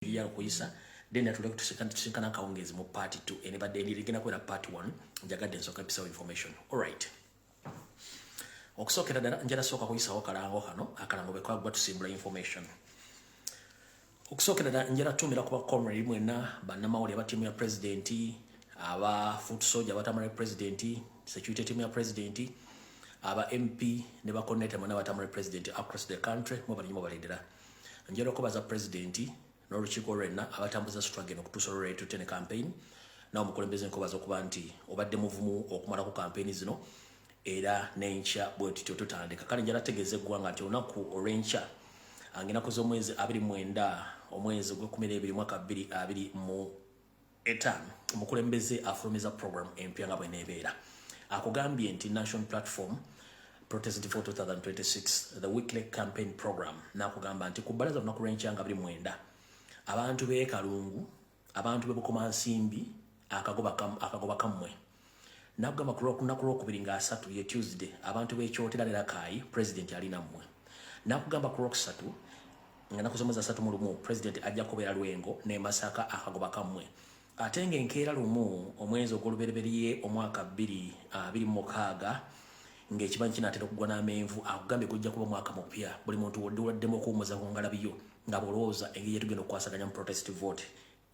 Ya kuyisa then atule tusinkana akawungeezi mu part 2. Enebadde endirigenda kubeera part 1. Njagadde nsooka mpisawo information. Alright, okusookera ddala njala sooka kuyisawo kalango kano, akalango bwe tusimbula information. Okusookera ddala njala tumira ku bacomrade mwenna, bannamawulire aba ttiimu ya pulezidenti, aba foot soldier abatambula ne pulezidenti, security team ya pulezidenti, aba MP ne bacoordinator mwenna abatambula ne pulezidenti across the country, mwebali mubalindira. Njala okubaza pulezidenti n'olukiiko lwenna abatambuza struggle okutuusa olwaleero ne campaign. Nawe omukulembeze nkobaza okuba nti obadde muvumu okumalako campaign zino, era n'enkya bwe tutyo tutandika. Kale njala tegeeza eggwanga nti olunaku olw'enkya, ng'ennaku z'omwezi 29, omwezi ogw'e12, mwaka 2025, omukulembeze afulumiza program empya nga bweneebeera. Akugambye nti National Platform Protest for 2026, the weekly campaign program. Nakugamba nti ku bbalaza olunaku lw'enkya nga 29, abantu b'e Kalungu, abantu b'e Bukomansimbi, akagoba kammwe. Nakugamba ku lunaku lwokubiri nga 30, ye Tuesday, abantu b'ekyotera ne Rakaayi, president ali nammwe. Nakugamba ku lwokusatu nga naku z'omwezi 31, president ajja kubeera Lwengo ne Masaka, akagoba kammwe. Ate ng'enkeera 1, omwezi ogw'olubereberye, omwaka 2026, ng'ekibanyi kinaatera okugwa n'amenvu, akugambye gujja kuba mwaka mupya. Buli muntu wodde waddemu okuwummuza ku ngalabiyo nga bw'olowooza engeri gyetugenda okukwasaganya mu protest vote.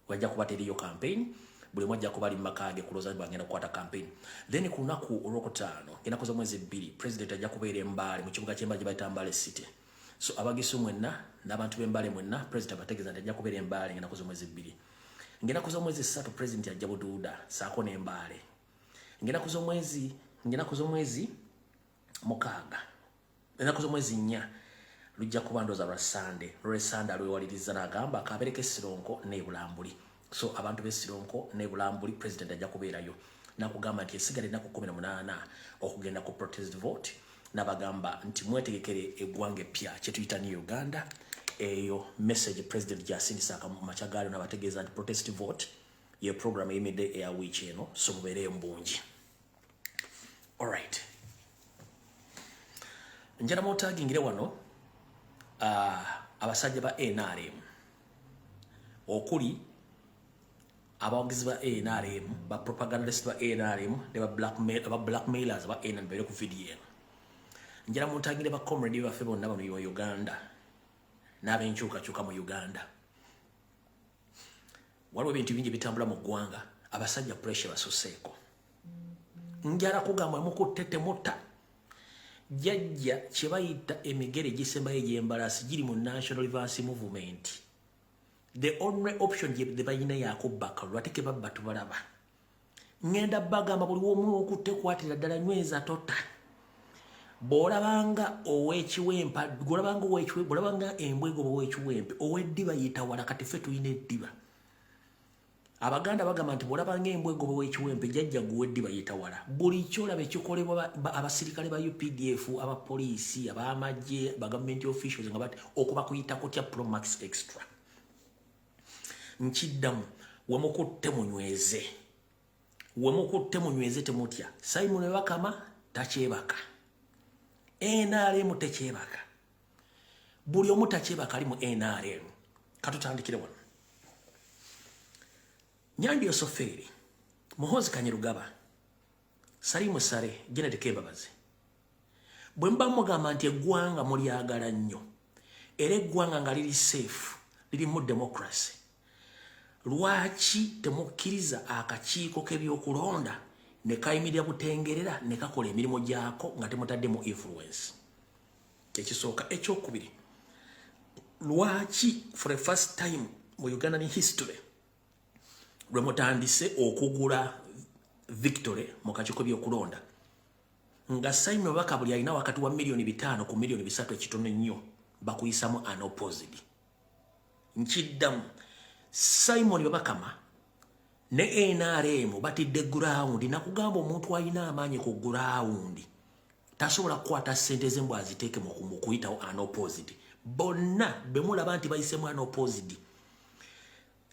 Wajja kuba teriyo campaign, buli omu ajja kuba ali mu maka ge kulowooza bagenda kukwata campaign. Then ku lunaku olwokutaano ng'ennaku z'omwezi 2, president ajja kubeera Embaale, mu kibuga ky'Embaale gye bayita Mbaale City. So Abagisu mwenna n'abantu b'Embaale mwenna, president abategeeza nti ajja kubeera Embaale ng'ennaku z'omwezi 2. Ng'ennaku z'omwezi 3, president ajja Buduuda saako n'Embaale. Ng'ennaku z'omwezi 6, ennaku z'omwezi 4, lujja kuba ndooza lwa Sande, lwesande alwewaliriza n'agamba akabeereko Esironko n'Ebulambuli. So abantu b'Esironko n'Ebulambuli, president ajja kubeerayo. Nakugamba nti esigala ennaku 18 okugenda ku protest vote. Nabagamba nti mwetegekere eggwanga eppya kyetuyita New Uganda. Eyo message president gyasindisa makya gaali, nabategeeza nti protest vote ye program eyimidde eya wiiki eno, so mubeereyo mu bungi. Alright, njala mutagingire wano abasajja ba NRM, okuli abawagizi ba NRM, ba propagandist ba NRM ne ba blackmailers ba NRM, babeere ku video eno. Njala muntagire ba comrade baffe bonna bano mu Uganda n'abenkyukakyuka mu Uganda. Waliwo ebintu bingi bitambula mu ggwanga. Abasajja pressure basuseeko. Njala kugamba mukutte temutta jjajja kye bayita emigere gisembayo egy'embalaasi giri mu National Reverse Movement. The only option gye balina yakubba akalulu, ate kebabba tubalaba. Ŋŋenda bagamba buli womu okutte kwatira ddala, nyweza tota. Bw'olabanga ow'ekiwempa, bw'olabanga ow'ekiwempe, bw'olabanga embwa egoba ow'ekiwempe, ow'eddiba yita wala. Kati ffe tulina eddiba. Abaganda bagamba nti bw'olabanga embwa egoba ow'ekiwempe, jjajja gwe ow'eddiba yita wala. Buli kyolaba ekikolebwa abasirikale ba UPDF, abapoliisi, ab'amagye, ba government officials, nga okuba kuyita kutya promax extra. Nkiddamu, wemukutte munyweze, wemukutte munyweze, temutya. Simon Bakama takyebaka, NRM tekyebaka, buli omu takyebaka ali mu NRM. Katutandikire wano. Nyandi Yosofeeri, Muhozi Kanyerugaba, Salimu Sale, Janet Kembabazi, bwe muba mugamba nti eggwanga mulyagala nnyo, era eggwanga nga liri safe, lirimu democracy, lwaki temukkiriza akakiiko k'ebyokulonda ne kayimirira butengerera ne kakola emirimu gyako nga temutaddemu influence? Ekisooka. Ekyokubiri, lwaki for the first time mu Ugandan history lwe mutandise okugula victory mu kakiiko byokulonda, nga Simon Babaka buli alina wakati wa miliyoni 5 ku miliyoni 3, ekitono ennyo, bakuyisamu unopposed? Nkiddamu, Simon Babakama ne NRM batidde ground. Nakugamba, omuntu alina amaanyi ku ground tasobola kukwata ssente ze mbw aziteeke mu kuyitawo unopposed. Bonna bemulaba nti bayisemu unopposed,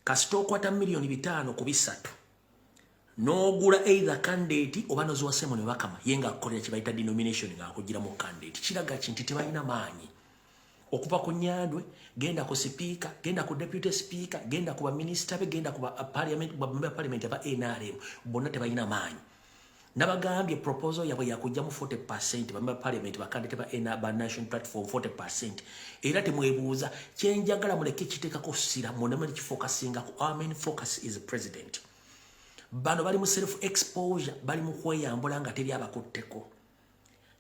kasita okwata miliyoni 5 ku 3 n'ogula either candidate oba noziwa Simon Bakama, ye ng'akukolera kye bayita denomination, ng'akugiramu candidate, kiraga ki nti tebalina maanyi. Okuva ku Nyandwe, genda ku sipiika, genda ku deputy speaker, genda ku baminisita be, genda ku ba parliament aba NRM, bonna tebalina maanyi. Nabagambye proposal yabwe yakugjamu 40% ba parliament, ba candidate ba National Platform 40%. Era temwebuuza kyenjagala, muleke kiteekako ssira muneme kifocusingako. Our main focus is president. Bano bali mu self exposure, bali mu kweyambula nga teri abakutteko.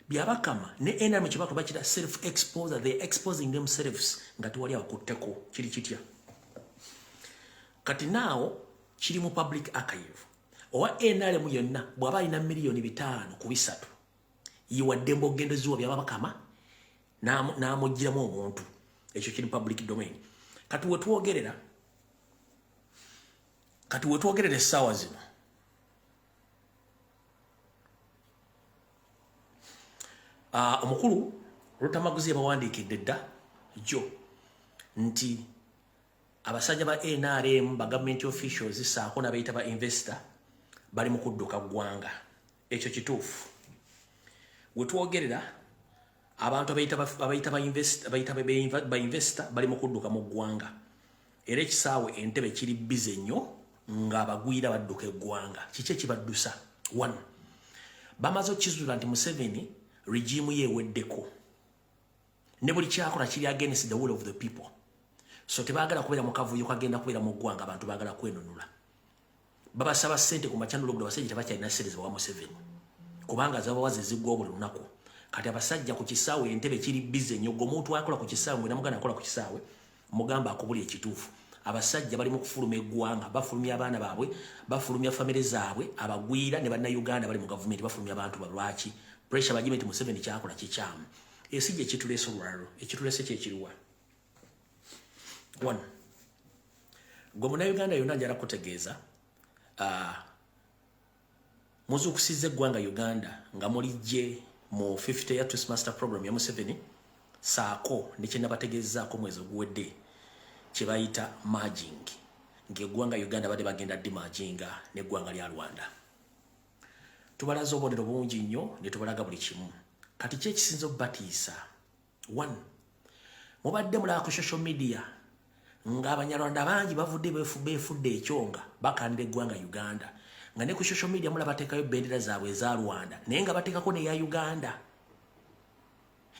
Byabakama ne NRM kyebako bakira self exposure. They exposing themselves nga tewali abakutteko. Kiri kitya kati? Naawo kiri mu public archive. Owa NRM yonna bw'aba alina 5 miliyoni ku 300, yiwaddembe okugenda ezuwa Byabakama n'amugiramu omuntu. Ekyo kiri public domain. Kati wetwogerera essaawa zino, omukulu Lutamaguzi yabawandiikidde dda jjo nti abasajja ba NRM, ba government officials saako n'abayita ba investor bali mu kudduka ggwanga. Ekyo kituufu. Wetwogerera, abantu abayita ba investor bali mu kudduka mu ggwanga, era ekisaawe Entebe kiri busy nnyo ng'abagwira badduka eggwanga. Kiki ekibaddusa? One, bamaze okukizuula nti Museveni regime ye eweddeko, ne buli kyakola kiri against the will of the people, so tebaagala kubeera mu kavuyo kagenda kubeera mu ggwanga. Abantu baagala kwenunula, babasaba ssente ku makya n'oluggulo. Abasajja tebakyalina ssente zebawa Museveni kubanga zabawa ze ziggwawo buli lunaku. Kati abasajja ku kisaawe Entebe kiri busy nnyo. Gwe omuntu akola ku kisaawe, ngwe namuganda akola ku kisaawe, mugamba akubuli ekituufu. Abasajja bali mu kufuluma eggwanga, bafulumya abaana baabwe, bafulumya famire zaabwe. Abagwira ne Bannayuganda bali mu gavumenti bafulumya abantu balwaki? Pressure bagime nti Museveni kyakola kikyamu. Ensi gye kituleese olwaliro, ekituleese kyekiriwa? One, gwe Munnayuganda yonna njala kutegeeza, muzuukusizza eggwanga Uganda nga mulijje mu 50 ya Master Program ya Museveni, saako ne kyenabategeezaako mwezi oguwedde kye bayita merging, ng'eggwanga Uganda badde bagenda demerginga n'eggwanga lya Rwanda. Tubalaze obubonero bungi nnyo ne tubalaga buli kimu. Kati ki ekisinza obbatiisa? One, mubadde mulaba ku social media ng'Abanyarwanda bangi bavudde beefudde ekyonga bakandira eggwanga Uganda, nga ne ku social media mulaba bateekayo bendera zaabwe eza Rwanda, naye nga bateekako neya Uganda,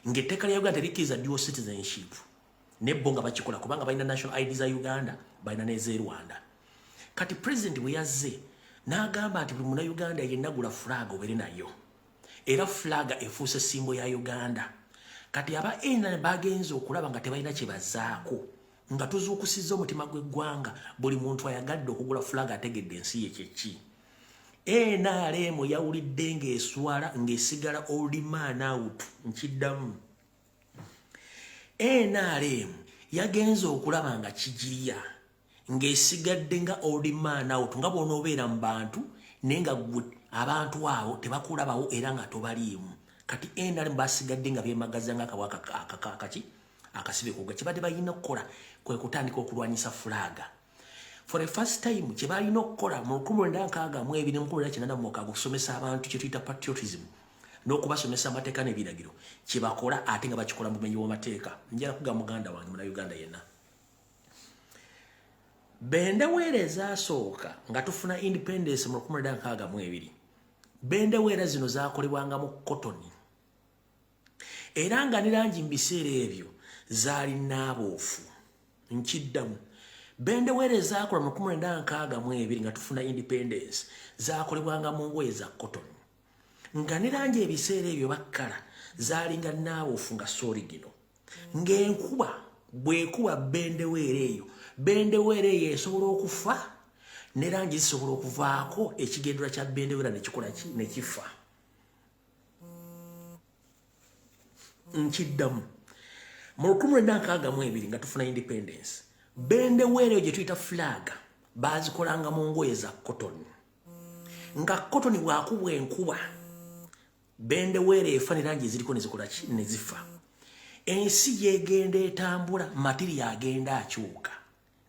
ng'etteeka lya Uganda terikkiriza dual citizenship, nebbo nga bakikola kubanga balina national ID za Uganda, balina n'ez'e Rwanda. Kati president bwe yazze n'agamba nti buli Munnayuganda yenna gula flag obeere nayo, era flag efuuse symbol ya Uganda. Kati aba NRM bagenze okulaba nga tebalina kye bazaako, nga tuzuukusizza omutima gw'eggwanga. Buli muntu ayagadde okugula flag ategedde ensi ye kyeki. NRM yawulidde ng'eswala, ng'esigala odd man out. Nkiddamu, NRM yagenze okulaba nga kigirya, ng'esigadde nga odd man out, nga bw'onoobeera mu bantu naye nga gwe abantu abo tebakulabawo era nga tobaliimu. Kati NRM basigadde nga beemagaza nga akabwa akaki akasibe kuga. Kibadde balina okukola kwe kutandika okulwanyisa flag for the first time. Kye balina okukola mu 1962 mu 1986 okusomesa abantu kye tuyita patriotism n'okubasomesa amateeka n'ebiragiro, kye bakola ate nga bakikola mu bumenyi bw'amateeka. Njala kugamba muganda wange Munnayuganda yenna, bendeweera ezasooka nga tufuna independence mu 1962, bendeweera zino zakolebwanga mu cotton, era nga ne langi mu biseera ebyo zaali naabuufu. Nkiddamu, bendeweera ezakola mu 1962 nga tufuna independence zakolebwanga mu ngoye za cotton, nga ne langi ebiseera ebyo bakkala zaalinga naabuufu, nga soori gino ng'enkuba bwekuba bendeweera eyo, bendeweera eyo esobola okufa ne langi zisobola okuvaako, ekigendera kya bendeweera nekikola ki? Nekifa. Nkiddamu, mu 1962 nga tufuna independence, bendeweera eyo gye tuyita flag bazikolanga mu ngoye za cotton, nga cotton bwakubwa enkuba bendeweera efa ne langi eziriko nezikola ki? Nezifa. Ensi yegenda etambula, material agenda akyuka,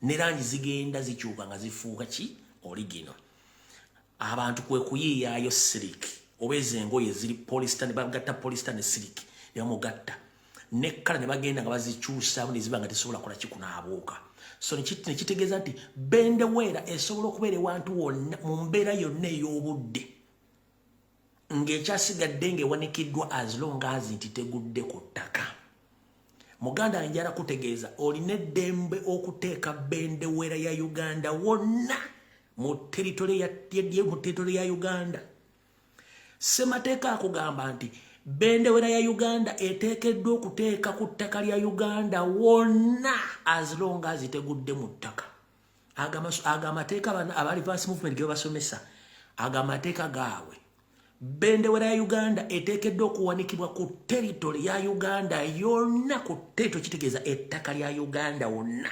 ne langi zigenda zikyuka nga zifuuka ki? Original. Abantu kwe kuyiiyaayo silk oba ezo engoye ziri polyester, ne bagatta polyester ne silk ne bamugatta. Ne colour ne bagenda nga bazikyusaamu ne ziba nga tesobola kola kikunaabuuka. So nekitegeeza nti bendeweera esobola okubeera ewantu wonna, mu mbeera yonna ey'obudde, ng'ekyasigadde ng'ewanikiddwa, as long as nti tegudde ku ttaka. Muganda, njala kutegeeza, olina eddembe okuteeka bendeweera ya Uganda wonna mu territory ya Uganda. Semateeka akugamba nti bendewera ya Uganda eteekeddwa okuteeka ku ttaka lya Uganda wonna, as long as tegudde mu ttaka. Ago amateeka aba reverse movement ge basomesa, ago amateeka gaabwe. Bendewera ya Uganda eteekeddwa okuwanikibwa ku territory ya Uganda yonna. Ku territory kitegeeza ettaka lya Uganda wonna,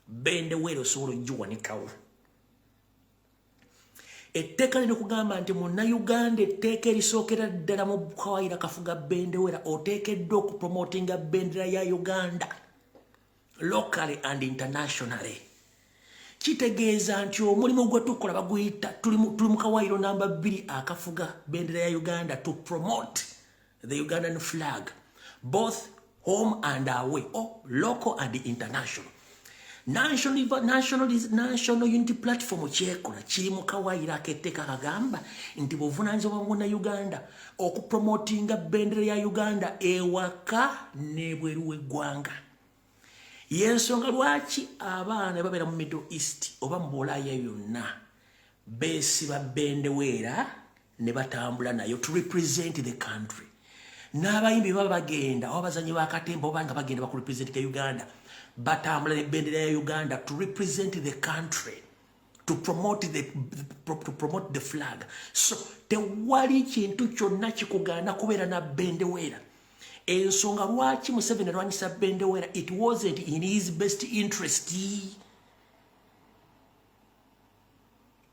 bendewera osobola ogiwanikawo. Etteeka lino kugamba nti Munnayuganda, etteeka erisookera ddala mu kawaira kafuga bendewera, oteekeddwa okupromotinga bendera ya Uganda locally and internationally. Kitegeeza nti omulimu gwe tukola baguyita, tuli mu kawairo namba 2 akafuga bendera ya Uganda, to promote the Ugandan flag both home and away, or local and international. National Unity Platform kyekola kiri mu kawaayiro ak'etteeka kagamba nti buvunaanyizibwa bwa Uganda okupromotinga bendera ya Uganda ewaka n'ebweru w'eggwanga. Yensonga lwaki abaana babeera mu Middle East oba mu Bulaaya yonna beesiba bendeweera ne batambula nayo to represent the country. N'abayimbi baba bagenda, oba abazanyi bakatemba, oba nga bagenda bakurepresent Uganda, batambula ne bendera ya Uganda to represent the country, to promote the flag. So tewali kintu kyonna kikugaana kubeera na bendeweera. Ensonga lwaki Museveni alwanyisa bendeweera, it wasn't in his best interest.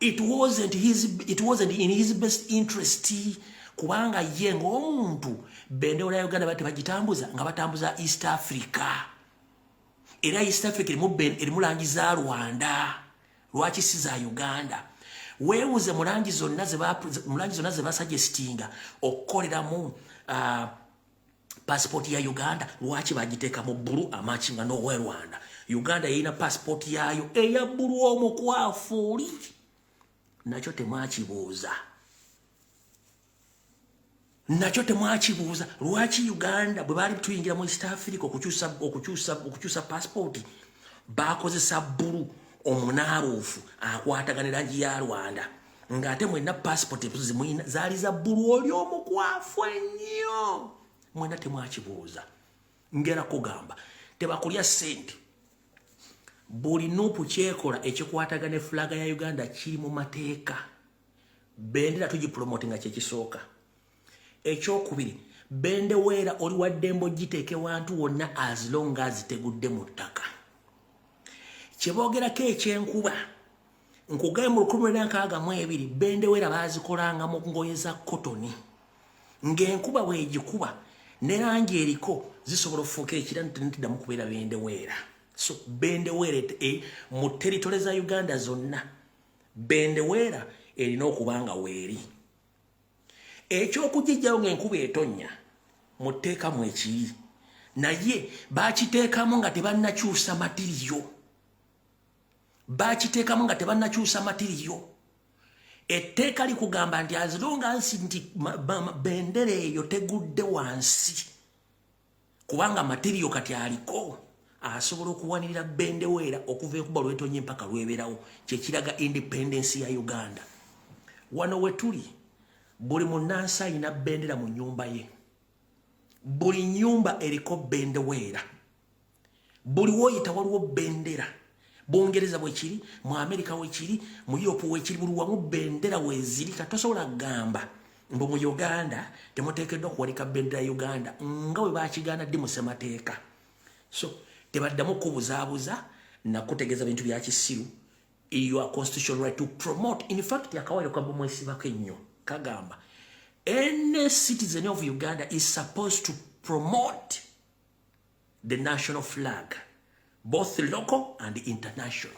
It wasn't in his best interest, kubanga ye ng'omuntu bendera ya Uganda bati bagitambuza nga batambuza East Africa, era East Africa erimu langi za Rwanda, lwaki si za Uganda? Weewuze mu langi zonna ze basuggestinga okukoleramu passport ya Uganda, lwaki bagiteeka mu bbulu amatchinga n'owe Rwanda? Uganda yeyina passport yaayo eya bbulu omukwafu oli, nakyo temwakibuuza, nakyo temwakibuuza. Lwaki Uganda bwe baali tuyingira mu East Africa okukyusa passport, bakozesa bbulu omunaabuufu akwatagana langi ya Rwanda, ng'ate mwenna passport zimuyina zaali za bbulu oli omukwafu ennyo? Mwenna temwakibuuza. Ngera kugamba, tebakulya ssente. Buli NUP kyekola ekikwatagana ne flag ya Uganda kiri mu mateeka. Bendera tugipromotinga, kyekisooka. Ekyokubiri, bendeweera oli waddembe ogiteeka ewantu wonna, as long as tegudde mu ttaka. Kyeboogerako ekyenkuba, nkugaye, mu 1962 bendeweera baazikolanga mu ngoye za kotoni, ng'enkuba bwegikuba ne langi eriko zisobola okufuuka ekira ntiddamu kubeera bendeweera. So bendeweera mu territory za Uganda zonna, bendeweera erina okuba nga weeri. Ekyokugijjawo ng'enkuba etonnya mu tteekamu ekiri, naye bakiteekamu nga tebannakyusa material, bakiteekamu nga tebannakyusa material. Etteeka likugamba nti as long as nti bendera eyo tegudde wansi, kubanga material kati aliko asobola okuwanirira bendeweera okuva enkuba lwetonye empaka lwebeerawo. Kyekiraga independence ya Uganda. Wano we tuli, buli munnansi alina bendera mu nyumba ye, buli nyumba eriko bendeweera, buli woyita waliwo bendera. Bungereza bwekiri, mu Amerika wekiri, mu Europe wekiri, buli wamu bendera weziri. Katosobola kugamba mbu mu Uganda temuteekeddwa kuwanika bendera ya Uganda nga bwe bakigaana ddi mu ssemateeka. So tebaddamu kubuzaabuza nakutegeeza bintu bya kisiru. Your constitutional right to promote. In fact, akawairo kabumwesibako ennyo kagamba any citizen of Uganda is supposed to promote the national flag, both local and international.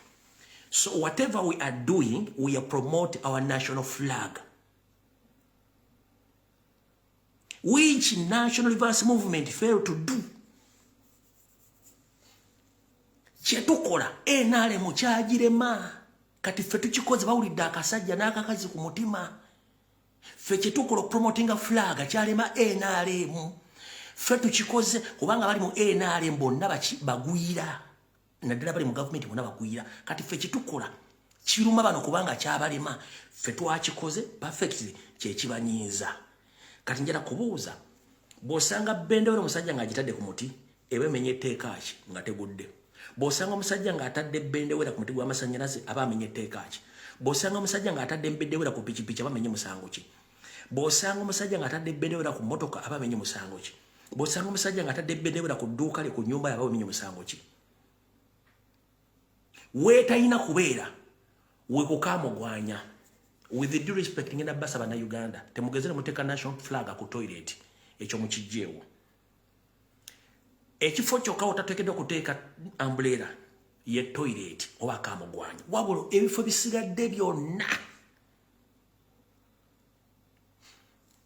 So whatever we are doing, we are promote our national flag, which National Reverse Movement failed to do. Kyetukola NRM kyagirema. Kati ffe tukikoze, bawulidde akasajja n'akakazi ku mutima. Ffe kyetukola promotinga flag kyalema NRM. Ffe tukikoze kubanga bali mu NRM bonna bagwira, naddala bali mu gavumenti bonna bagwira. Kati ffe kyetukola kiruma bano kubanga kyabalema. Ffe twakikoze perfectly, kyekibanyiiza. Kati njala kubuuza, bw'osanga bendera omusajja ng'agitadde ku muti, eba emenya etteeka ki nga tegudde? Bw'osanga omusajja ng'atadde bendewera ku muti gw'amasannyalaze, aba amenye etteeka ki? Bw'osanga omusajja ng'atadde bendewera ku pikipiki, aba amenye musango ki? Bw'osanga omusajja ng'atadde bendewera ku mmotoka, aba amenye musango ki? Bw'osanga omusajja ng'atadde bendewera ku dduuka lye, ku nnyumba ye, aba amenye musango ki? Weetayina kubeera wekukamugwanya. With the due respect, ngenda basaba na Uganda, temugezere muteeka national flag ku toilet. Ekyo mukijjeewo. Ekifo kyokka otateekeddwa kuteeka umbrella ye toilet oba akamugwanya. Wabula ebifo bisigadde byonna,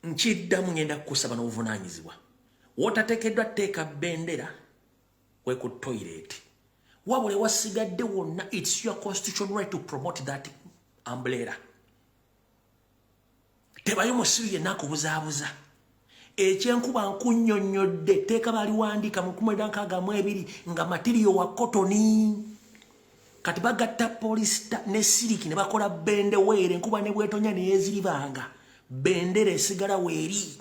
nkiddamu, ngenda kukusaba n'obuvunaanyizibwa, wotateekeddwa teeka bendera we ku toilet. Wabula ewasigadde wonna, it's your constitution right to promote that umbrella. Tebayo musiru yenna akubuzaabuza. Ekyenkuba nkunnyonnyodde, etteeka baliwandiika mu 1962 nga material wa cotton. Kati bagatta polyester ne silk ne bakola bendeweere. Enkuba ne bwetonya neyeziribanga, bendera esigala weeri.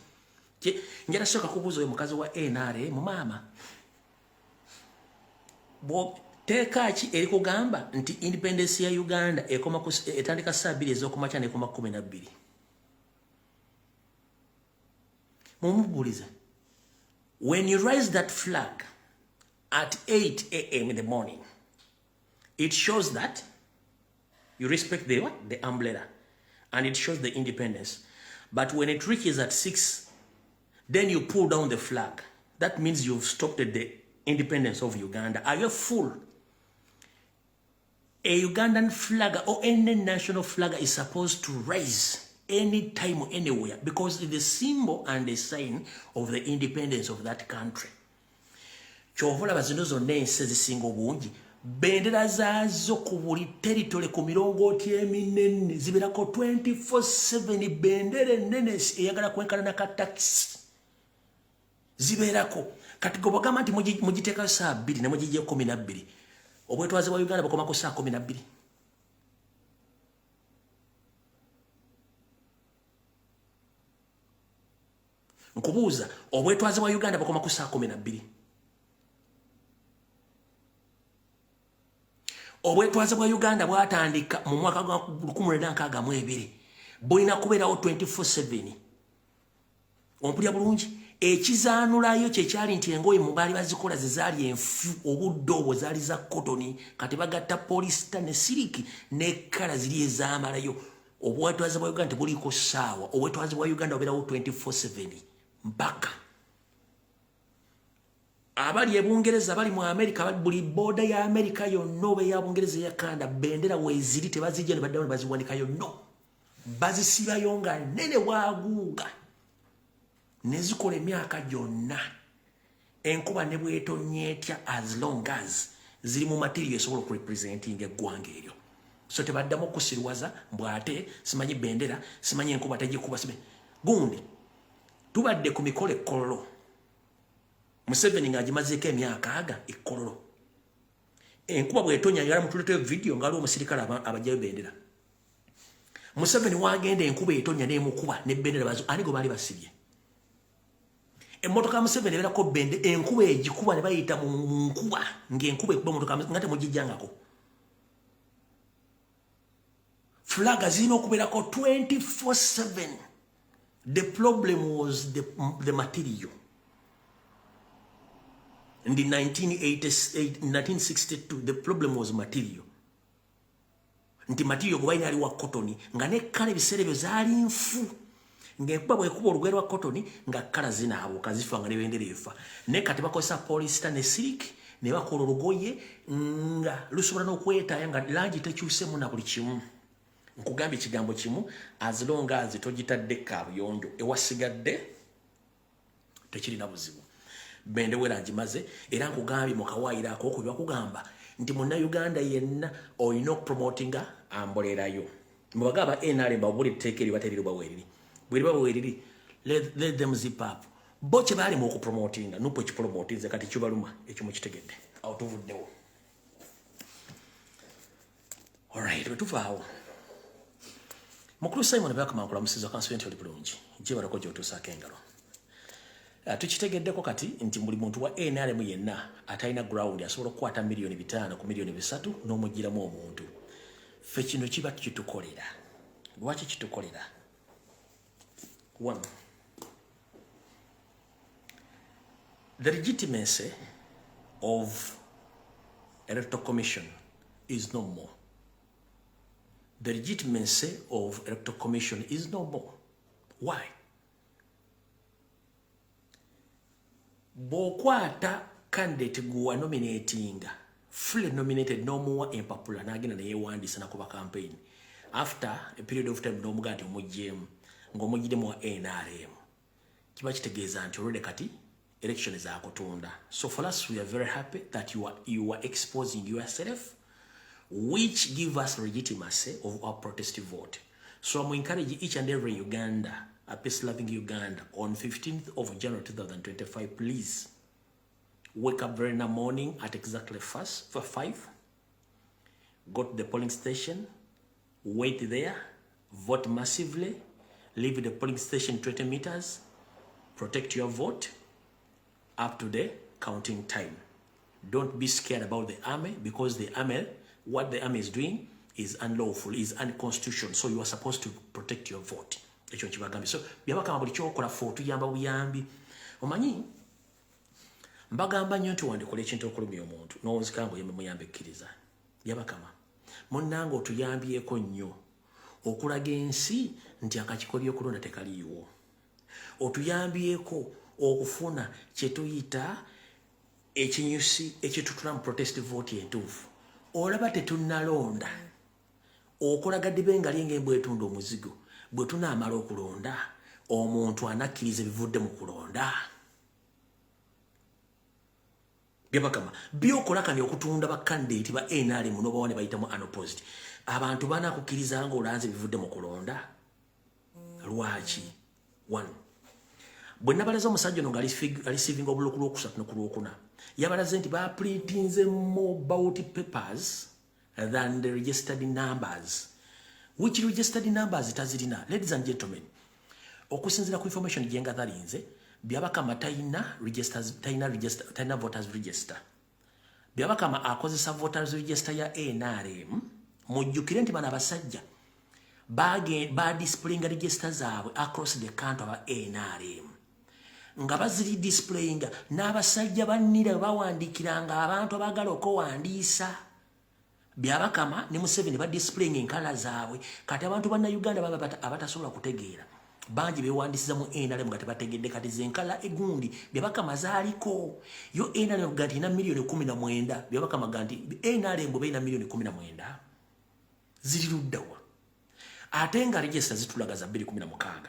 Njala sooka kubuuza oyo mukazi wa NRM, maama, teeka ki erikugamba nti independence ya Uganda ekoma etandika saa 2 ez'okumakya nekoma 12? Mumubuulize. When you raise that flag at 8 a.m. in the morning, it shows that you respect the what? The umbrella, and it shows the independence. But when it reaches at 6, then you pull down the flag. That means you've stopped at the independence of Uganda. Are you a fool? A Ugandan flag or any national flag is supposed to raise anytime, anywhere, because it's the symbol and the sign of the independence of that country. Kyova olaba zino zonna ensi ezisinga obungi, bendera zaazo ku buli territory, ku mirongooti eminene, zibeerako 24/7. Bendera ennene eyagala kwenkana naka taxi zibeerako. Kati gwe bwagamba nti mugiteekayo saa 2 ne mugijja 12, obwetwaze bwa Uganda bukomako saa 12. Nkubuuza, obwetwaze bwa Uganda bukoma ku saa 12? Obwetwaze bwa Uganda bwatandika mu mwaka gwa 1962, bulina kubeerawo 24/7. Ompulya bulungi? Ekizaanulayo kyekyali nti engoye mu baali bazikola ze zaali enfu, obudde obwo zaali za cotton. Kati bagatta polyester ne silk ne colour ziri ezaamalayo. Obwetwaze bwa Uganda tebuliiko ssaawa. Obwetwaze bwa Uganda bubeerawo 24/7 mpaka abali ebungereza, bali mu Amerika, buli border ya Amerika yonna oba eya Bungereza, eya Canada, bendera weeziri, tebazijja ne baddamu ne baziwanikayo. No, bazisibayo nga nene bwaguuga ne zikola emyaka gyonna, enkuba ne bwetonnya etya, as long as ziri mu material esobola okurepresentinga eggwanga eryo. So tebaddamu okusirwaza mbw ate simanyi bendera, simanyi enkuba tegikuba gundi. Tubadde ku mikolo ekkololo, Museveni ng'agimazeeko emyaka aga ekkololo, enkuba bwetonya yala mutuleteyo vidiyo nga aliwo omusirikale abajjayo bendera. Museveni wagenda, enkuba etonya nemukuba nebendera bazo. Ani gwe baali basibye? Emmotoka ya Museveni ebeerako bende, enkuba egikuba ne bayita mu nkuba, ng'enkuba ekuba emotoka nga temugijjangako. Flag zirina okubeerako 24/7. The problem was the material. In the 1988, 1962, the problem was material, nti material gwe balina ali wa cotton, nga ne colour ebiseera ebyo zaali nfu, ng'enkuba bwekuba olugoye lwa cotton nga colour zinaabuuka, zifa, nga nebendera efa. Naye kati bakozesa polyester ne silk ne bakola olugoye nga lusobola n'okwetaaya nga langi tekyusemu na buli kimu. Nkugambye ekigambo kimu, as long as togitadde kabuyonjo, ewasigadde tekirina buzibu. Bendewera ngimaze, era nkugambye mu kawaayiro akokubiri bakugamba Nti Munnayuganda yenna olina okupromotinga ambolerayo. Mubaga aba NRM babuli etteeka eryo bateriri bwa weriri. Bweriba bweriri, let them zip up. Bo kye baali mu okupromotinga, NUP ekipromotinze kati kibaluma, ekyo mukitegedde. Awo tuvuddewo. Alright, bwe tuvaawo. Mukulu Simon Byakama, nkulamusiza, kansuubire nti oli bulungi. Gye balako gy'otuusaako engalo. Tukitegeddeko kati nti buli muntu wa NRM yenna atalina ground asobola okukwata 5 miliyoni ku 3 miliyoni n'omugiramu omuntu. Ffe kino kiba kitukolera. Lwaki kitukolera? One, the legitimacy of Electoral Commission is no more. The legitimacy of Electoral Commission is no more. Why? Bw'okwata candidate gwe wanominatinga, fully nominated, n'omuwa empapula n'agenda neyewandiisa nakuba campaign, after a period of time n'omugaa nti omuggyemu ng'omuggyiremu wa NRM, kiba kitegeeza nti already kati election zakutunda. So for us, we are very happy that you are exposing yourself, which give us legitimacy of our protest vote. So I'm encouraging each and every Uganda, a peace-loving Uganda, on 15th of January 2025, please wake up very in the morning at exactly first for 5, go to the polling station, wait there, vote massively, leave the polling station 20 meters, protect your vote up to the counting time. Don't be scared about the army, because the army, what the army is doing is unlawful, is unconstitutional. So you are supposed to protect your vote. Ekyo nkibagambye. So Byabakama, buli kyokola fe otuyamba buyambi. Omanyi mbagamba nnyo nti wandikola ekintu okulumya omuntu n'owunzika nga oyembe muyambe ekkiriza. Byabakama munnange, otuyambyeko nnyo okulaga ensi nti akakiiko by'okulonda tekaliiwo. Otuyambyeko okufuna kye tuyita ekinyusi ekitutula mu protest vote entuufu. Olaba tetunnalonda, okulaga ddibe nga linga embwa etunda omuzigo. Bwe tunaamala okulonda, omuntu anakkiriza ebivudde mu kulonda? Byabakama, byokola kani okutunda bakandidate ba NRM nobawa ne bayitamu unopposed, abantu banakukkiriza nga olanze ebivudde mu kulonda? Lwaki? One, bwe nabalaze omusajja ono ng'areceivinga obululu ku lwokusatu ne ku lwokuna, yabalaze nti baprintinze more ballot papers than the registered numbers, which registered numbers tazirina. Ladies and gentlemen, okusinziira ku information gye ngatalinze, Byabakama talina registers, talina register, talina voters register. Byabakama akozesa voters register ya NRM. Mujjukire nti bano abasajja badisplayinga register zaabwe across the country, aba NRM nga baziri displayinga n'abasajja bannira bawandiikiranga abantu abaagala okwewandiisa. Byabakama ne Museveni badisplayinga enkala zaabwe. Kati abantu bannayuganda baba abatasobola kutegeera bangi bewandisiza mu NRM nga tebategedde. Kati zenkala egundi Byabakama zaaliko yo NRM ga nti ina 19 miliyoni. Byabakama ga nti NRM bwe balina 19 miliyoni ziri luddawa, ate nga register zitulaga za 2016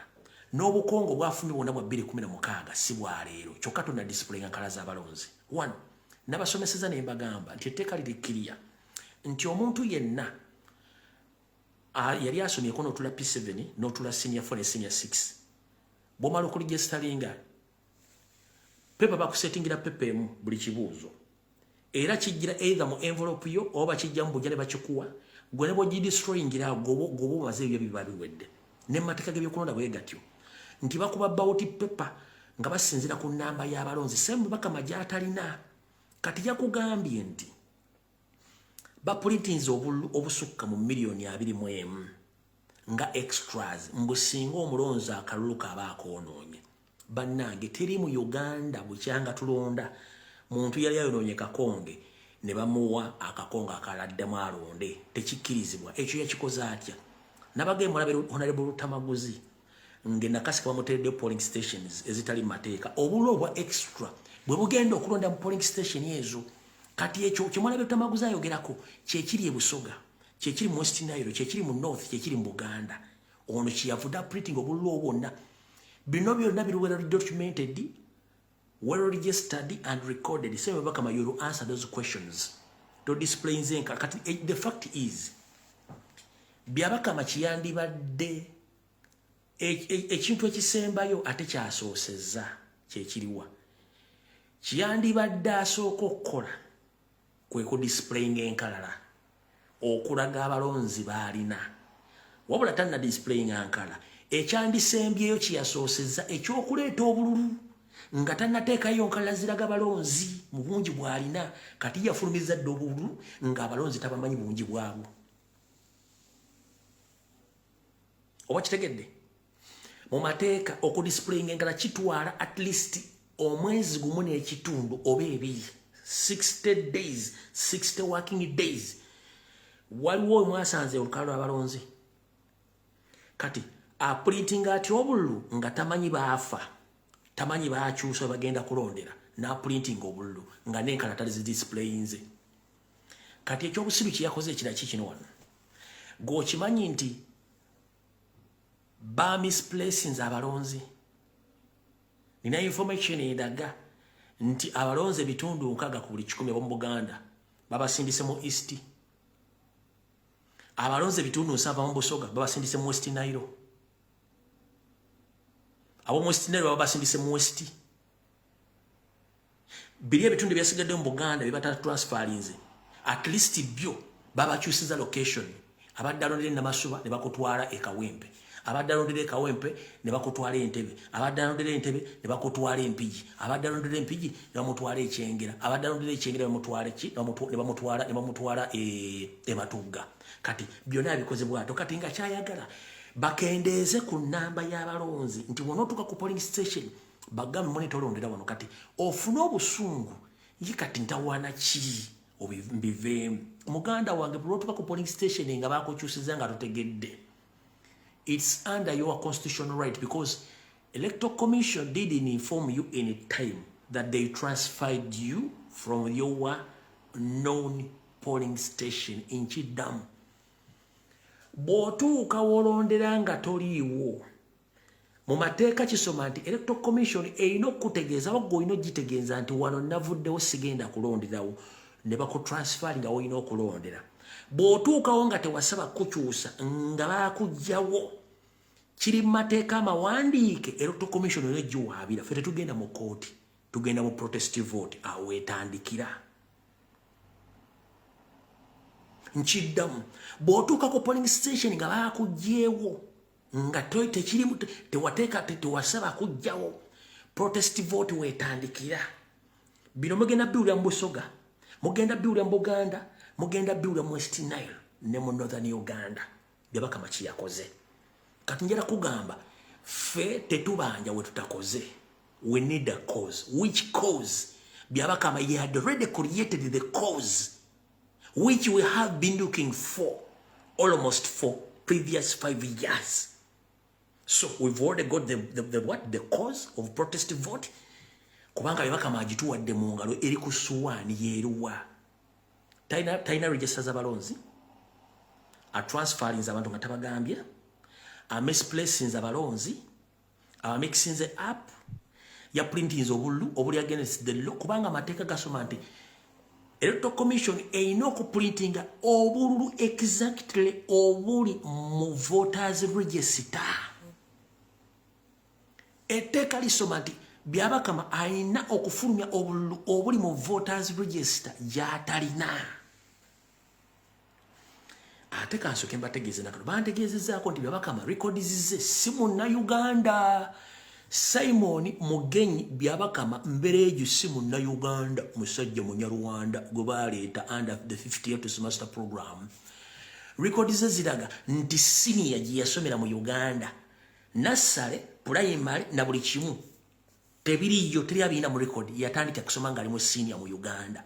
n'obukongo bwafumye bwonna bwa 2016, si bwaleero. Kyokka tonna displayinga nkala z'abalonzi. One, nabasomeseza ne mbagamba nti etteeka liri clear nti omuntu yenna yali asomyeko n'otula P7 n'otula senior 4 ne senior 6, bw'omala okuregisteringa, paper bakusettingira paper emu buli kibuuzo, era kijjira either mu envelope yo oba kijja mu bujja ne bakikuwa gwe ne bw'ogidestroyingira goba omaze ebyo biba biwedde. Ne mu mateeka g'ebyokulonda bwe gatyo nti bakuba ballot paper nga basinziira ku nnamba y'abalonzi sembu bakama gy'atalina. Kati yakugambye nti bapulintinze obusukka mu 21 miliyoni nga extras, mbu singa omulonzi akalulu kaaba akoonoonye. Bannange, teri mu Uganda bukyanga tulonda muntu yali ayonoonye kakonge ne bamuwa akakonge akaladdemu alonde. Tekikkirizibwa. Ekyo yakikoze atya? Nabagee mulabe Honorable Lutamaguzi nge nakasika bamuteredde polling stations ezitali mu mateeka, obululu obwa extra bwe bugenda okulonda mu polling station ezo. Kati ekyo kyemwalabe Lutamaguzi ayogerako kyekiri e Busoga, kyekiri mu West Nile, kyekiri mu North, kyekiri mu Buganda. Ono kyeyavudde printing obululu obwo bwonna. Bino byonna biri well documented, well registered and recorded. So Bakama, you will answer those questions. Todisplayinze enka. Kati the fact is, Byabakama kiyandibadde ekintu ekisembayo ate kyasoosezza kyekiriwa? Kiyandibadde asooka okukola kwe kudisplayinga enkalala okulaga abalonzi baalina. Wabula tanna displayinga nkala. Ekyandisembyeyo kyeyasoosezza ekyokuleeta obululu nga tannateekayo nkalala ziraga balonzi mu bungi bw'alina. Kati yafulumiza dda obululu ng'abalonzi tabamanyi bungi bwabwo. Oba kitegedde, mu mateeka okudisplayinga enkala kitwala at least omwezi gumu n'ekitundu oba 2, 60 days, 60 working days. Waliwo mwasanze olukala lw'abalonzi. Kati aprintinga atya obululu nga tamanyi baafa, tamanyi bakyusa bagenda kulondera, n'aprintinga obululu nga n'enkala tali zidisplayinze? Kati ekyobusiru kyeyakoze ekira kikino wano. Gweokimanyi nti ba misplacinze abalonzi. Nina information endaga nti abalonzi ebitundu 60 ku buli 100 ab'omu Buganda babasindise mu East. Abalonzi ebitundu 70 mu Busoga babasindise mu West Nile. Ab'omu West Nile babasindise mu West. Biri ebitundu ebyasigadde mu Buganda bye batatransferinze, at least byo babakyusiza location. Abadde alondera Namasuba ne bakutwala e Kawempe, abadde alondera e Kawempe ne bakutwala Entebe, abadde alondera Entebe ne bakutwala Empigi, abadde alondera Empigi ne bamutwala Ekyengera, abadde alondera Ekyengera bamutwala ki, ne bamutwala e Matugga. Kati byonna bikoze bwato. Kati nga kyayagala bakendeeze ku nnamba y'abalonzi nti bw'onootuuka ku polling station bagambe mune tolondera wano. Kati ofune obusungu ye. Kati ntawaana ki mbiveemu? Muganda wange, bw'otuuka ku polling station nga bakukyusiza nga totegedde, it's under your constitutional right, because Electoral Commission didn't inform you any time that they transferred you from your known polling station. Nkiddamu, bw'otuuka w'olondera nga toliiwo, mu mateeka kisoma nti Electoral Commission erina okukutegeeza, bagwe olina ogitegeeza nti wano navuddewo, sigenda kulonderawo, ne bakutransferi nga wolina okulondera. Bw'otuukawo nga tewasaba kukyusa nga bakuggyawo, kiri mu mateeka amawandiike. Electoral Commission olina ogiwaabira. Ffe tetugenda mu kooti, tugenda mu protest vote. Awo wetandikira. Nkiddamu, bw'otuuka ku polling station nga bakuggyewo nga tekirimu, tewateeka, tewasaba kuggyawo, protest vote wetandikira. Bino mugenda biwulira mu Busoga, mugenda biwulira mu Buganda, mugenda biwulira mu West Nile ne mu Northern Uganda. Byabakama kiyakoze. Kati njala kugamba, ffe tetubanja we tutakoze. We need a cause. Which cause? Byabakama, he had already created the cause which we have been looking for almost for previous 5 years. So we've already got the what, the cause of protest vote, kubanga Byabakama agituwadde mu ngalo, eri ku suwaani. Yeeruwa? Talina register z'abalonzi, atransferinze abantu nga tabagambye, amisplacinze abalonzi, abamixinze up, yaprintinze obululu obuli against the law, kubanga amateeka gasoma nti Electoral Commission erina okuprintinga obululu exactly obuli mu voters register. Etteeka lisoma nti Byabakama alina okufulumya obululu obuli mu voters register gy'atalina. Ate kansooke mbategeeze nakano, bantegeezezaako nti Byabakama records ze si Munnayuganda. Simon Mugenyi Byabakama Mbereju si Munnayuganda, musajja Munyarwanda gwe baleeta under the 58 master program. Records ze ziraga nti senior gye yasomera mu Uganda, nursery, primary na buli kimu tebiriyo, teri abirina mu record. Yatandika kusoma ng'ali mu senior mu Uganda.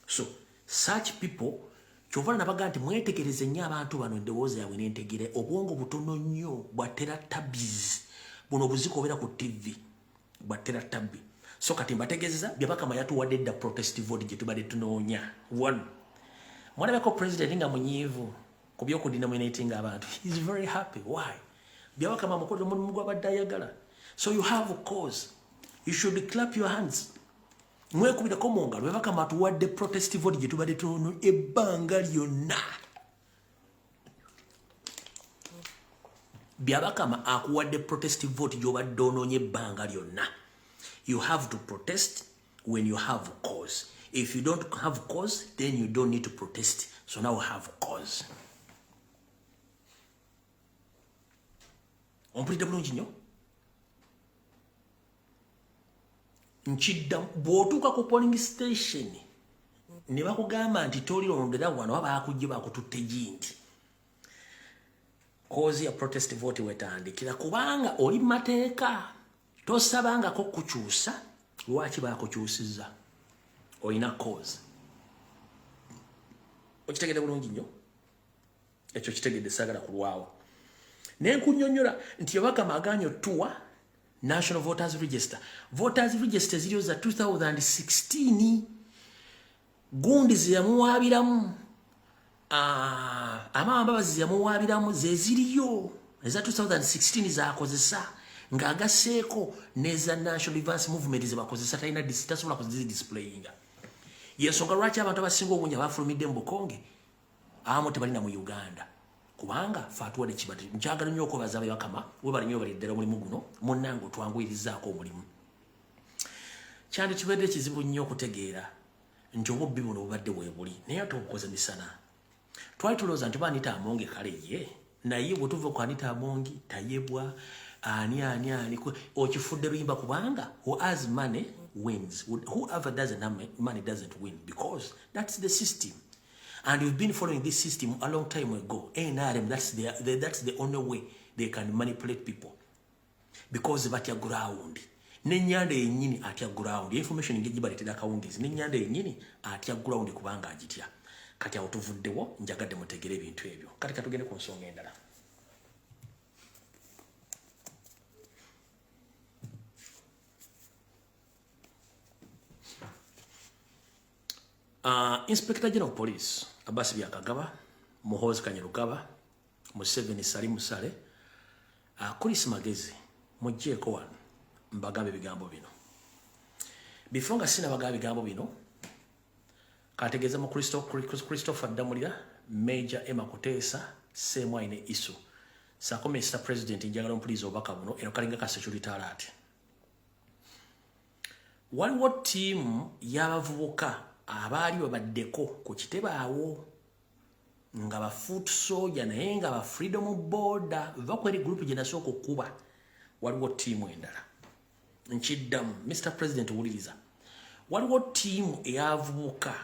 So such people, kyova nabaga nti mwetegereze nnyo abantu bano, endowooza yaabwe n'entegere, obwongo butono nnyo bwa teletubbies. Buno obuziko obeera ku TV bwa teletubby. So kati mbategeezeza, Byabakama yatuwadde dda protest vote gye tubadde tunoonya. One, mwalabako president nga munyiivu ku byokudenominating abantu. He is very happy. Why? Byabakama mukolera omulimu gwabadde ayagala. So you have a cause, you should clap your hands. Mwekubireko mu ngalo. Byabakama atuwadde protest vote gye tubadde tuno ebbanga lyonna. Byabakama akuwadde protest vote gy'obadde onoonya ebbanga lyonna. You have to protest when you have cause. If you don't have cause, then you don't need to protest. So now have cause. Ompulidde bulungi nnyo? Nkidda, bw'otuuka ku polling station ne bakugamba nti tolirondera wano, oba bakujje bakututte gindi, cause ya protest vote wetandikira, kubanga oli mateeka tosabangako kukyusa. Lwaki bakukyusiza? Olina cause. Okitegedde bulungi nnyo? Ekyo kitegedde, saagala kulwawo. Nenkunyonyola nti Byabakama aganye otuwa National Voters Register. Voters Register ziriyo za 2016, gundi zeyamuwabiramu, Amama Mbabazi zeyamuwabiramu zeziriyo eza 2016 zakozesa, ng'agasseeko neza National Advance Movement zebakozesa. Talina, tasobola kuzidisplayinga. Yensonga lwaki abantu abasinga obungi abafulumidde mu bukonge abamu tebalina mu Uganda, kubanga fe atuwadde kibati. Nkyagala nnyo okwebaza Byabakama, webali nnyo, bali ddala omulimu guno. Munnange, otwanguyirizaako omulimu. Kyandi kibadde kizibu nnyo okutegeera nti obubbi buno bubadde weebuli, naye ate obukoze misana. Twali tulowooza nti ba Anita Among, kale ye naye bwe tuva ku Anita Among, Tayebwa, ani ani ani, okifudde luyimba, kubanga who has money wins, whoever doesn't have money doesn't win, because that's the system and we've been following this system a long time ago. NRM, that's the only way they can manipulate people, because batya ground. Nenyanda yennyini atya ground. Information ngejibaleetera akawungeezi, nenyanda yennyini atya ground kubanga agitya. Kati awo tuvuddewo, njagadde mutegere ebintu ebyo. Kati katugende ku nsonga endala. Inspector General of Police Abbas Byakagaba, Muhoozi Kainerugaba, Museveni Salim Saleh, Chris Magezi, mugjeeko wano mbagamba ebigambo bino. Before nga sinabagamba ebigambo bino, kategeeza mu Christopher Damulira, Major Emma Kuteesa, Semwai ne Isu. Sako Mr. President, njagala ompuliriza obubaka buno, eno kalinga ka security alert. Waliwo ttiimu y'abavubuka abaali babaddeko ku kitebe awo nga ba foot soldier, naye nga ba freedom boda va kweri group gye nasooka okukuba. Waliwo ttiimu endala. Nkiddamu, Mr. President, wuliriza. Waliwo ttiimu eyavubuka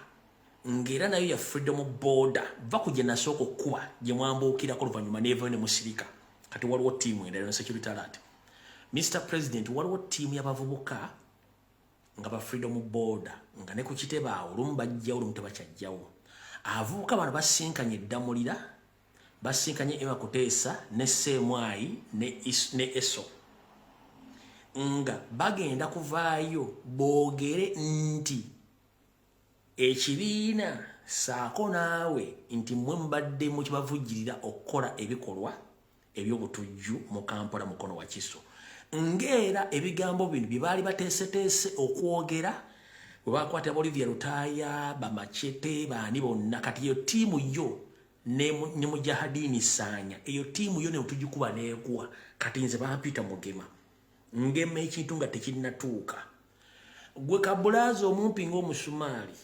ng'era nayo ya freedom boda, va ku gye nasooka okukuba, gye mwambuukirako oluvannyuma neevayo ne musirika. Kati waliwo ttiimu endala, security alert. Mr. President, waliwo ttiimu y'abavubuka nga ba freedom boda, nga ne ku kitebe awo olumu bajjawo, olumu tebakyajjawo. Abavubuka bano basinkanye eddamulira, basinkanye Emma Kuteesa ne Seemwayi ne Eso, nga bagenda kuvaayo boogere nti ekibiina saako naawe nti mmwe mubadde mukibavujjirira okukola ebikolwa ebyobutujju mu Kampala, Mukono, Wakiso, ng'era ebigambo bino bye baali bateeseteese okwogera bwe bakwata Olivia Lutaaya, bamacete baani bonna. Kati eyo ttiimu yo ne Mujahadini Saanya, eyo ttiimu yo netugikuba neegwa. Kati nze bampita Mugema, ngema ekintu nga tekinnatuuka. Gwe kabulaazi omumpi ng'omusumaali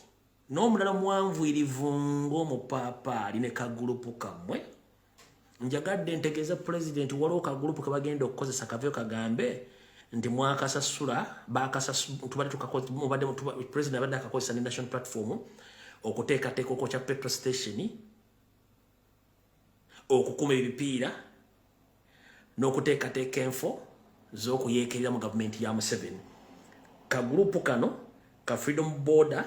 n'omulala muwanvuyirivu ng'omupaapaali ne kagulupu kammwe, njagadde ntegeeze Pulezidenti, waliwo kagulupu ke bagenda okukozesa kaveyo kagambe nti mwakasasula. Pulezidenti abadde akakozesa ne National Platform okuteekateeka okwokya petrol station, okukuma ebipiira n'okuteekateeka enfo z'okuyeekerera mu gavumenti ya Museveni. Kagulupu kano ka freedom boda,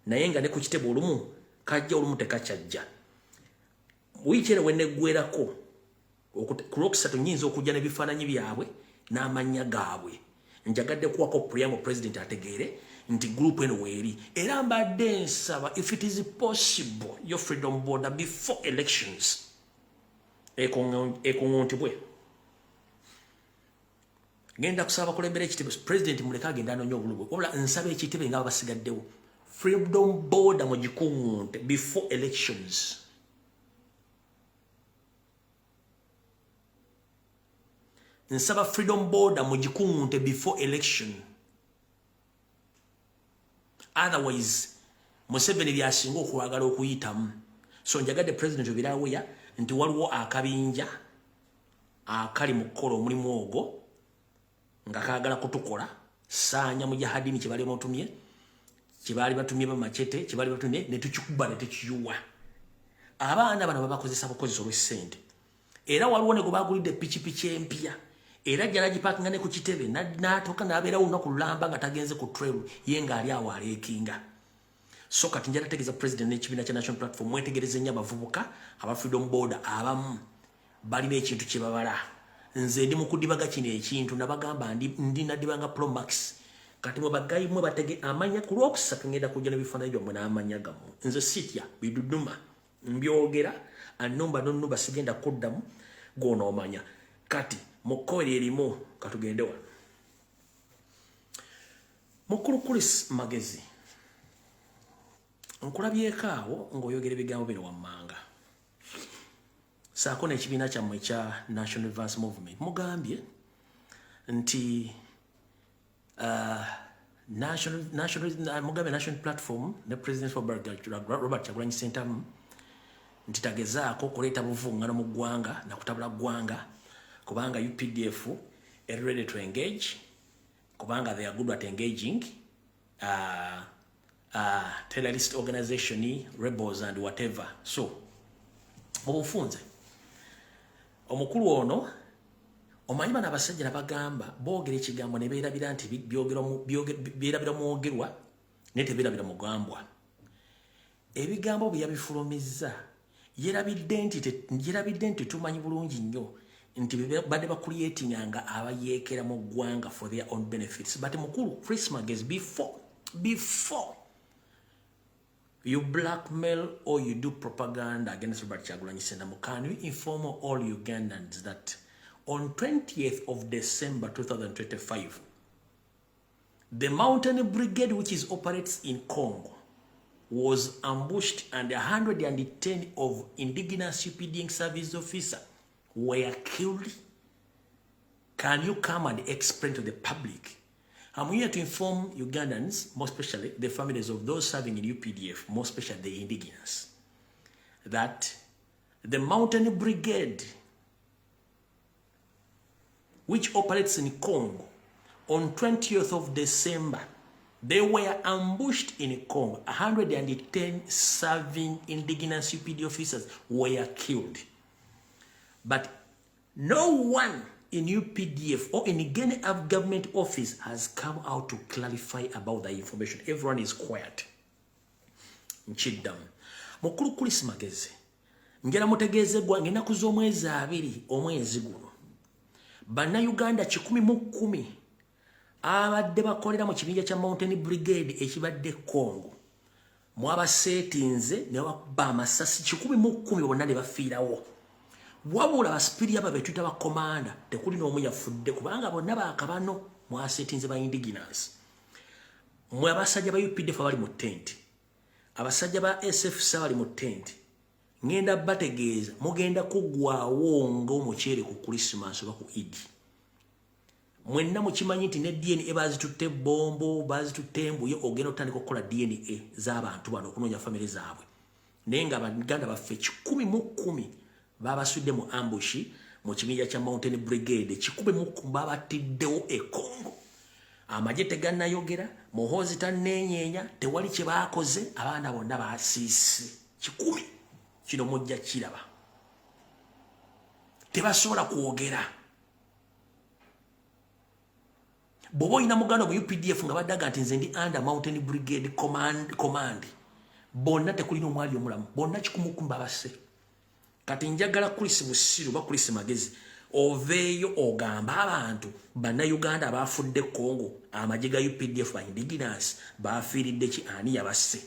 naye nga ne ku kitebe olumu kajja, olumu tekakyajja. Wiiki eno weneggwerako ku Lwokusatu, nyinza okujja n'ebifaananyi byabwe n'amannya gaabwe. Njagadde kuwako preamble, President ategeere nti group eno weeri. Era mbadde nsaba, if it is possible, your freedom boda before elections ekuŋŋuntibwe. Ngenda kusaba abakulembera ekitebe, president muleke agenda anoonya obululu bwe, wabula nsaba ekitebe nga basigaddewo, Freedom Boda mugikuŋŋunte before elections. Nsaba Freedom Boda mugikuŋŋunte before election, otherwise Museveni byasinga okwagala okuyitamu. So njagadde president obiraweya nti waliwo akabinja akali mu kukola omulimu ogwo nga kaagala kutukola saanya mujahadini kye bali batumye, kye baali batumye bamacete, kye baali batumye ne tukikuba ne tukiyuwa. Abaana bano babakozesa bukozesa olw'essente. Era waliwo ne gwe bagulidde pikipiki empya, era jjala gipakinga ne ku kitebe n'atuuka n'abeerawo olunaku lulamba nga tagenze ku trail, ye ng'ali awo aleekinga. So kati njala tegeeza president n'ekibiina kya National Platform, mwetegereze nnyo abavubuka aba Freedom Boda. Abamu balina ekintu kye babala. Nze ndi mu kudibaga kino ekintu, nabagamba ndi nadibanga Promax. Kati mwe bagayi mwe batege amanya, ku lwokusatu ngenda kujja n'ebifaananyi byammwe n'amanya gammwe. Nze sitya biduduma, mbyogera anumba nonumba, sigenda kuddamu gwonoomanya. Kati mu kkoeri erimu, katugende wano. Mukulu Chris Magezi, nkulabyeko awo ng'oyogera ebigambo bino wammanga, saako n'ekibiina kyammwe ekya National Advance Movement. Mugambye nti mugambye National Platform ne President Robert Kyagulanyi Ssentamu nti tagezaako kuleeta buvungano mu ggwanga nakutabula ggwanga, kubanga UPDF eri ready to engage, kubanga they are good at engaging terrorist organization, rebels and whatever. So mubufunze, omukulu ono, omanyi bano abasajja nabagamba boogera ekigambo ne beerabira nti beerabira mwogerwa naye tebeerabira mugambwa. Ebigambo bwe yabifulumizza, yerabidde nti tumanyi bulungi nnyo nti badde bakucreatinga nga abayeekera mu ggwanga for their own benefits. But mukulu Chris Magezi, before you blackmail or you do propaganda against Robert Kyagulanyi Ssentamu, can you inform all Ugandans that on 20th of December 2025, the Mountain Brigade, which is operates in Congo, was ambushed and 110 of indigenous UPDF service officer were killed? Can you come and explain to the public? I'm here to inform Ugandans, more especially the families of those serving in UPDF, more especially the indigenous, that the Mountain Brigade, which operates in Congo, on 20th of December, they were ambushed in Congo. 110 serving indigenous UPD officers were killed. But no one in UPDF or in any government office has come out to clarify about the information. Everyone is quiet. Nkiddamu. Mukulu Chris Magezi, njagala mutegeezebwa ng'ennaku z'omwezi 20 omwezi guno, bannayuganda 110 abadde bakolera mu kibinja kya Mountain Brigade ekibadde Congo mwabaseetinze ne bakuba amasasi 110, bonna ne bafiirawo. Wabula basipiri aba betuyita bakomanda, tekuli n'omu yafudde, kubanga bonna bakabano mwaseetinze ba indigenous. Mwe abasajja ba UPDF abali mu tent, abasajja ba SFC abali mu tent, ngenda bategeeza mugenda kuggwawo ng'omuceere ku Christmas oba ku Idi. Mwenna mukimanyi nti ne DNA bazitutte Bombo, bazitutte Mbuye. Ogenda otandika okukola DNA z'abantu bano okunoonya famire zaabwe, naye nga baganda baffe 110 babasudde mu ambush mu kibinja kya Mountain Brigade. 110 babatiddewo e Congo. Amagye tegannayogera, Muhoozi tanneenyeenya, tewali kye baakoze. Abaana bonna basiise 100. Kino mujja kiraba, tebasobola kwogera. Bw'oba olina muganda mu UPDF nga baddaga nti nze ndi under Mountain Brigade command, bonna tekulina omwali omulamu, bonna 110 babasse. Kati njagala Chris Busiru ba Chris Magezi oveeyo ogambe abantu bannayuganda abafudde Congo, amagye ga UPDF ba indigenous bafiiridde ki? Ani yabasse?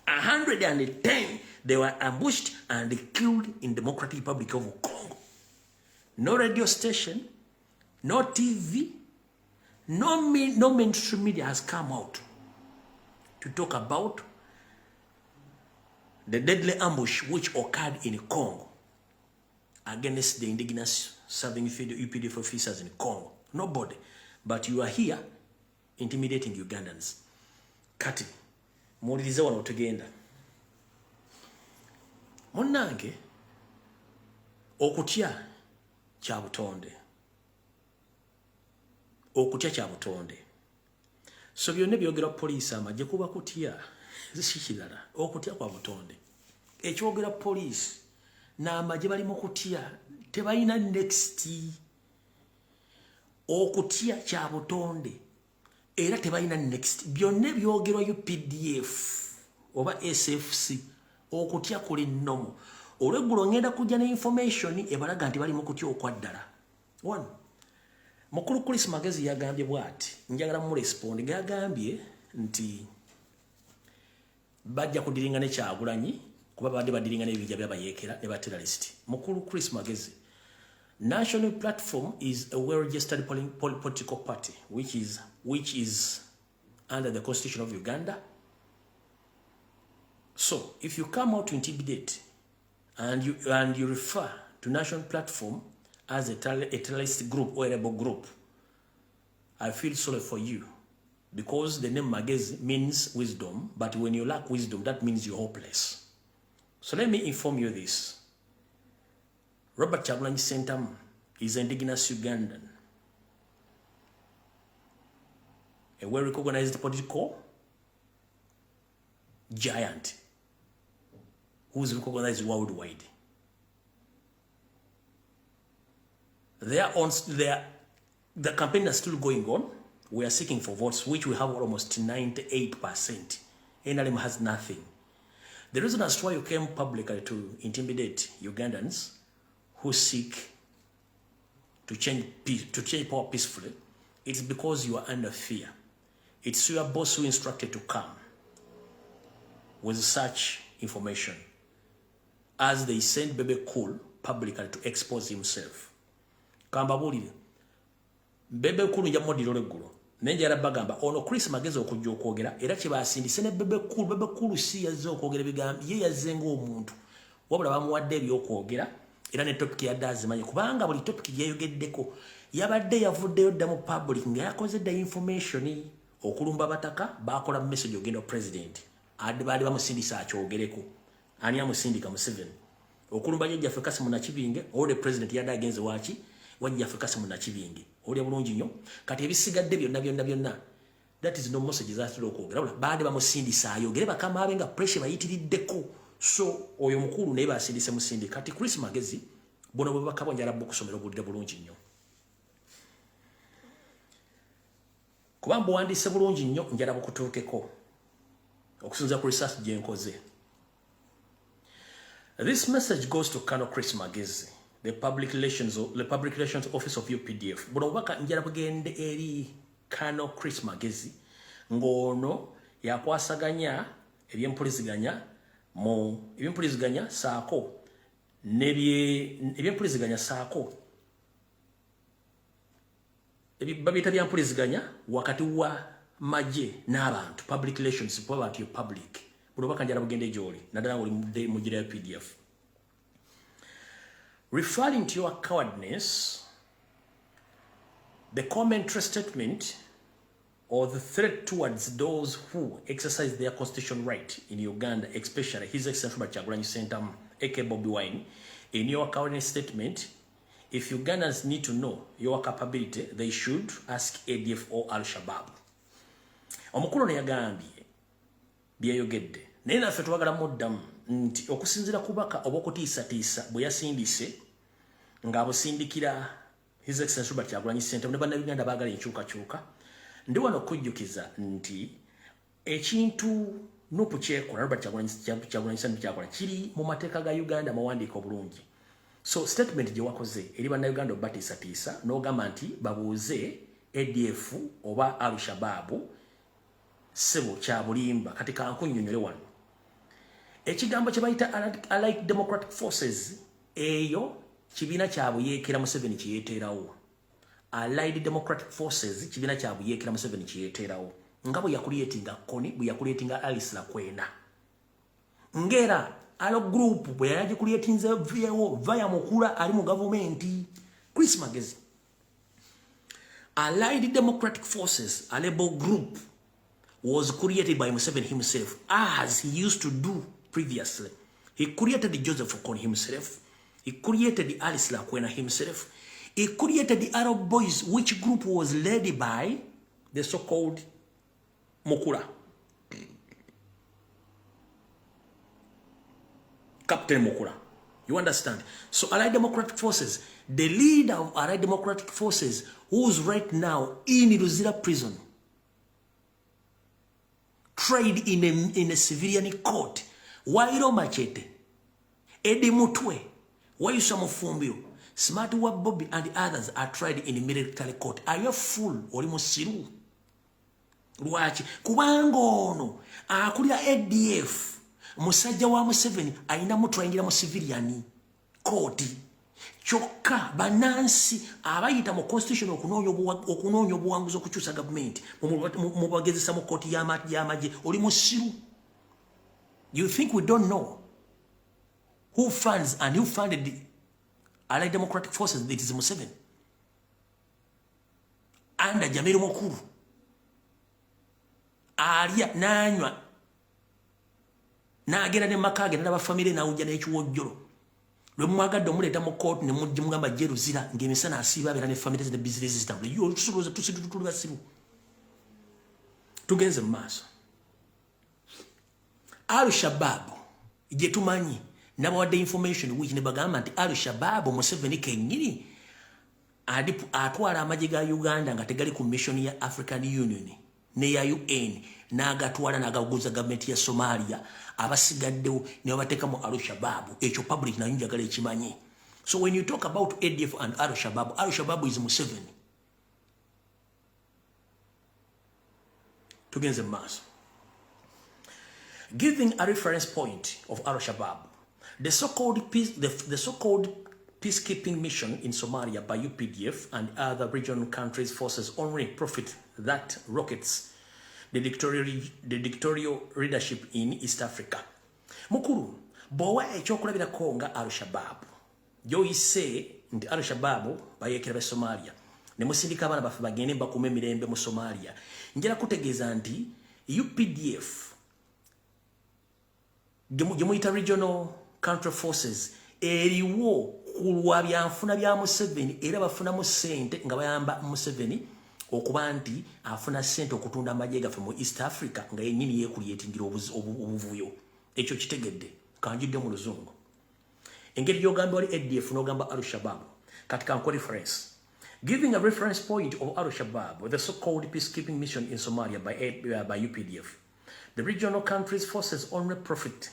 110, they were ambushed and killed in Democratic Republic of Congo. No radio station, no TV. No mainstream media has come out to talk about the deadly ambush which occurred in Congo against the indigenous serving UPDF officers in Congo. Nobody. But you are here intimidating Ugandans. Kati, muwulirize wano tugenda. Munnange, okutya kya butonde. Okutya kya butonde. So byonna byogerwa poliisi amagye kuba kutya, si kirala. Okutya kwa butonde. Ekyogera poliisi n'amagye bali mu kutya, tebalina next. Okutya kya butonde era tebalina next. Byonna ebyogerwa UPDF oba SFC, okutya kuli nnomo. Olweggulo ngenda kujja ne information ebalaga nti bali mu kutya okwaddala. One, mukulu Chris Magezi yagambye bw'ati, njagala mu respond. Yagambye nti bajja kudiringa ne Kyagulanyi kuba babadde badiringa n'ebibinja by'abayeekera ne ba terrorist. Mukulu Chris Magezi, National Platform is a well-registered political party which is under the Constitution of Uganda. So if you come out to intimidate and you refer to National Platform as a terrorist group or a rebel group, I feel sorry for you, because the name Magezi means wisdom, but when you lack wisdom, that means you're hopeless. So let me inform you this. Robert Kyagulanyi Ssentamu is an indigenous Ugandan, a well-recognized political giant who is recognized worldwide. The campaign is still going on. We are seeking for votes, which we have almost 98%. NRM has nothing. The reason as to why you came publicly to intimidate Ugandans who seek to change peace, to change power peacefully, it's because you are under fear. It's your boss who instructed to come with such information, as they sent Bebe Cool publicly to expose himself. Kambabuulire, Bebe Cool nja muddira olweggulo, naye njagala bagamba ono Chris Magezi okujja okwogera era kye basindise ne Bebe Cool. Bebe Cool si yazze okwogera ebigambo, ye yazze ng'omuntu, wabula bamuwadde ebyokwogera era ne topic yadde azimanyi, kubanga buli topic gyeyogeddeko yabadde yavuddeyo dda mu public nga yakoze dda information. Okulumba bataka bakola message ogenda president, baali bamusindisa akyogereko. Ani amusindika? Museveni. Okulumba jjajjaffe Kasimu Nakibinge, olwo president yadde agenze waki wajjaffe Kasimu Nakibinge. Olya bulungi nnyo. Kati ebisigadde byonna byonna byonna, that is no message zatera okwogera, wabula baadde bamusindisa ayogere bakama abe nga pressure bayitiriddeko. So oyo mukulu naye basindise musindi. Kati Chris Magezi, buno bwe bubaka bwanjala bukusomera, obulire bulungi nnyo, kuba mbuwandiise bulungi nnyo, njala bukutuukeko okusinziira ku research gye nkoze. This message goes to Colonel Chris Magezi, the public relations office of UPDF. Buno bubaka njala bugende eri Colonel Chris Magezi, ng'ono yakwasaganya ebyempuliziganya mu ebyempuliziganya saako nebye ebyempuliziganya saako babiyita byampuliziganya wakati wa magye n'abantu, public relations, kuba abantu yo public. Buno bubaka njala bugende gy'oli, naddala ng'oli mu gira ya PDF. Referring to your cowardness, the commentary statement or the threat towards those who exercise their constitutional right in Uganda, especially His Excellency Robert Kyagulanyi Ssentamu, aka Bobi Wine, in your cowardness statement, if Ugandans need to know your capability, they should ask ADF or Al-Shabaab. Omukulu ne yagambye byeyogedde, naye naffe twagala muddamu nti okusinziira ku bubaka oba okutiisatiisa bwe yasindise ng'abusindikira His Excellency Robert Kyagulanyi Ssentamu ne bannayuganda baagala enkyukakyuka, ndi wano okujjukiza nti ekintu NUP kyekola, Robert Kyagulanyi Ssentamu kyakola, kiri mu mateeka ga Uganda amawandiika obulungi. So statement gye wakoze eri bannayuganda obatiisatiisa n'ogamba nti babuuze ADF oba Al-Shabaab, ssebo kya bulimba. Kati kankunnyonnyole wano ekigambo kye bayita Allied Democratic Forces. Eyo kibiina kya buyeekera Museveni kyeyeteerawo. Allied Democratic Forces kibiina kya buyeekera Museveni kiyeteerawo, nga bwe yacreatinga Kony, bwe yacreatinga Alice Lakwena, ngera alo group bwe yagicreatinze vyewo vaya Mukula ali mu gavumenti. Chris Magezi, Allied Democratic Forces, a rebel group, was created by Museveni himself, as he used to do previously. He created Joseph Kony himself. He created Alice Lakwena himself. He created the Arrow Boys, which group was led by the so-called Mukula, Captain Mukula. You understand? So Allied Democratic Forces, the leader of Allied Democratic Forces, who's right now in Luzira prison, tried in a civilian court, Wairo Machete, Eddie Mutwe, Waiswa Mufumbiro, Smart wa Bobby and others are tried in military court. Are you fool? Oli musiru? Lwaki? Kubanga ono akulira ADF musajja wa Museveni, ayina mutwayingira mu civilian court. Kyokka bannansi abayita mu constitution okunoonya obuwanguzi, okukyusa gavumenti, mubagezesa mu kooti y'amagye. Oli musiru? You think we don't know who funds and who funded the Allied Democratic Forces? It is Museveni under Jamil Mukulu. Alya n'anywa n'agenda ne maka ge n'aba famire n'awujja n'ekiwojjolo. Lwe mwagadde omuleeta mu kooti ne mujja mugamba jje Luzira, ng'emisana asiiba abeera ne famire ze ne bizinesi zitambula. Yo tusulooza tuli basiru. Tugenze mu maaso. Al Shabab gye tumanyi, nabawadde information which ne bagamba nti Al Shabab, Museveni kennyini atwala amagye ga Uganda nga tegali ku mission ya African Union neya UN, n'agatwala n'agaguza gavumenti ya Somalia, abasigaddewo ne babateeka mu Al Shabab. Ekyo public nayo njagala ekimanye. So when you talk about ADF and Al Shabab, Al Shabab is Museveni. Tugenze mu maaso. Giving a reference point of Al Shabab, the so-called peacekeeping mission in Somalia by UPDF and other regional countries' forces only profit that rockets the dictatorial leadership in East Africa. Mukulu, bw'owa ekyokulabirako nga Al Shabab, gy'oyise nti Al Shabab bayeekera be Somalia, ne musindika abaana baffe bagende bakuuma emirembe mu Somalia, njala kutegeeza nti UPDF gye muyita regional country forces eriwo ku lwa byanfuna bya Museveni, era bafunamu ssente nga bayamba Museveni okuba nti afuna ssente okutunda amagye gaffe mu East Africa, nga yennyini yeecreatingira obuvuyo. Ekyo kitegedde? Kanjidde mu Luzungu. Engeri gy'ogamba wali ADF n'ogamba Al Shabab, kati kanko reference. Giving a reference point of Al Shabab, the so-called peacekeeping mission in Somalia by UPDF, the regional countries' forces only profits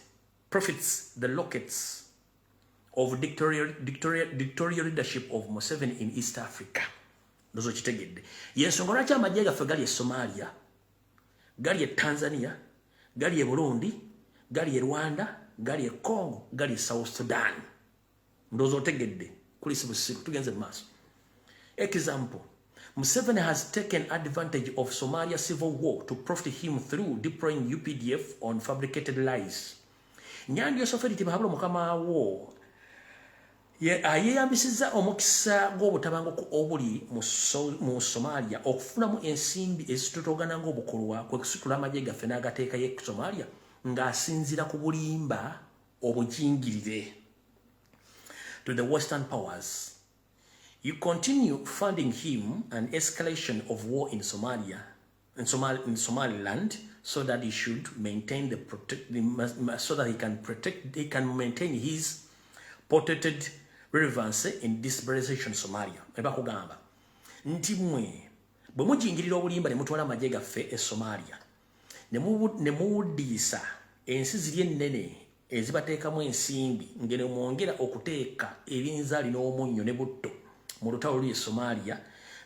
the lockets of dictatorial leadership of Museveni in East Africa. Ndozo kitegedde. Yensonga lwaki amagye gaffe gali e Somalia, gali e Tanzania, gali e Burundi, gali e Rwanda, gali e Congo, gali e South Sudan. Ndozo otegedde. Kulisi busiru. Tugenze mu maaso. Example, Museveni has taken advantage of Somalia civil war to profit him through deploying UPDF on fabricated lies. Nyandi Yosoferi Tibahabula mukama wo yeeyambisizza omukisa gw'obutabanguko obuli mu Somalia okufunamu ensimbi ezitotogana ng'obukolwa, kwe kusitula amagye gaffe n'agateekayo e Somalia ng'asinziira ku bulimba obujingirire to the Western powers. You continue funding him an escalation of war in Somalia, in Somaliland, so that he should maintain the protect, the, so that he can protect, he can maintain his purported relevance in destabilization Somalia. Eba kugamba nti mmwe bwe mujingirira obulimba ne mutwala amagye gaffe e Somalia ne muwuddiisa ensi ziri ennene ezibateekamu ensimbi, ngeno mwongera okuteeka ebinzaali n'omunnyo ne butto mu lutalo luli e Somalia,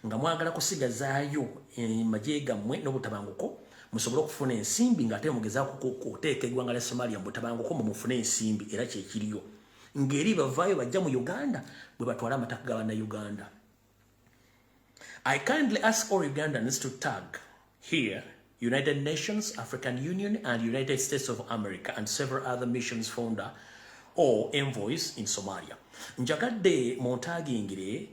nga mwagala kusigazaayo amagye gammwe n'obutabanguko musobole okufuna ensimbi, ng'ate mugezaako okuteeka eggwanga lya Somalia mu butabanguko mwe mufune ensimbi. Era kyekiriyo ng'eri bavaayo bajja mu Uganda bwe batwala amataka ga bannayuganda. I kindly ask all Ugandans to tag here United Nations, African Union, and United States of America, and several other missions founder or envoys in Somalia. Njagadde muntagingire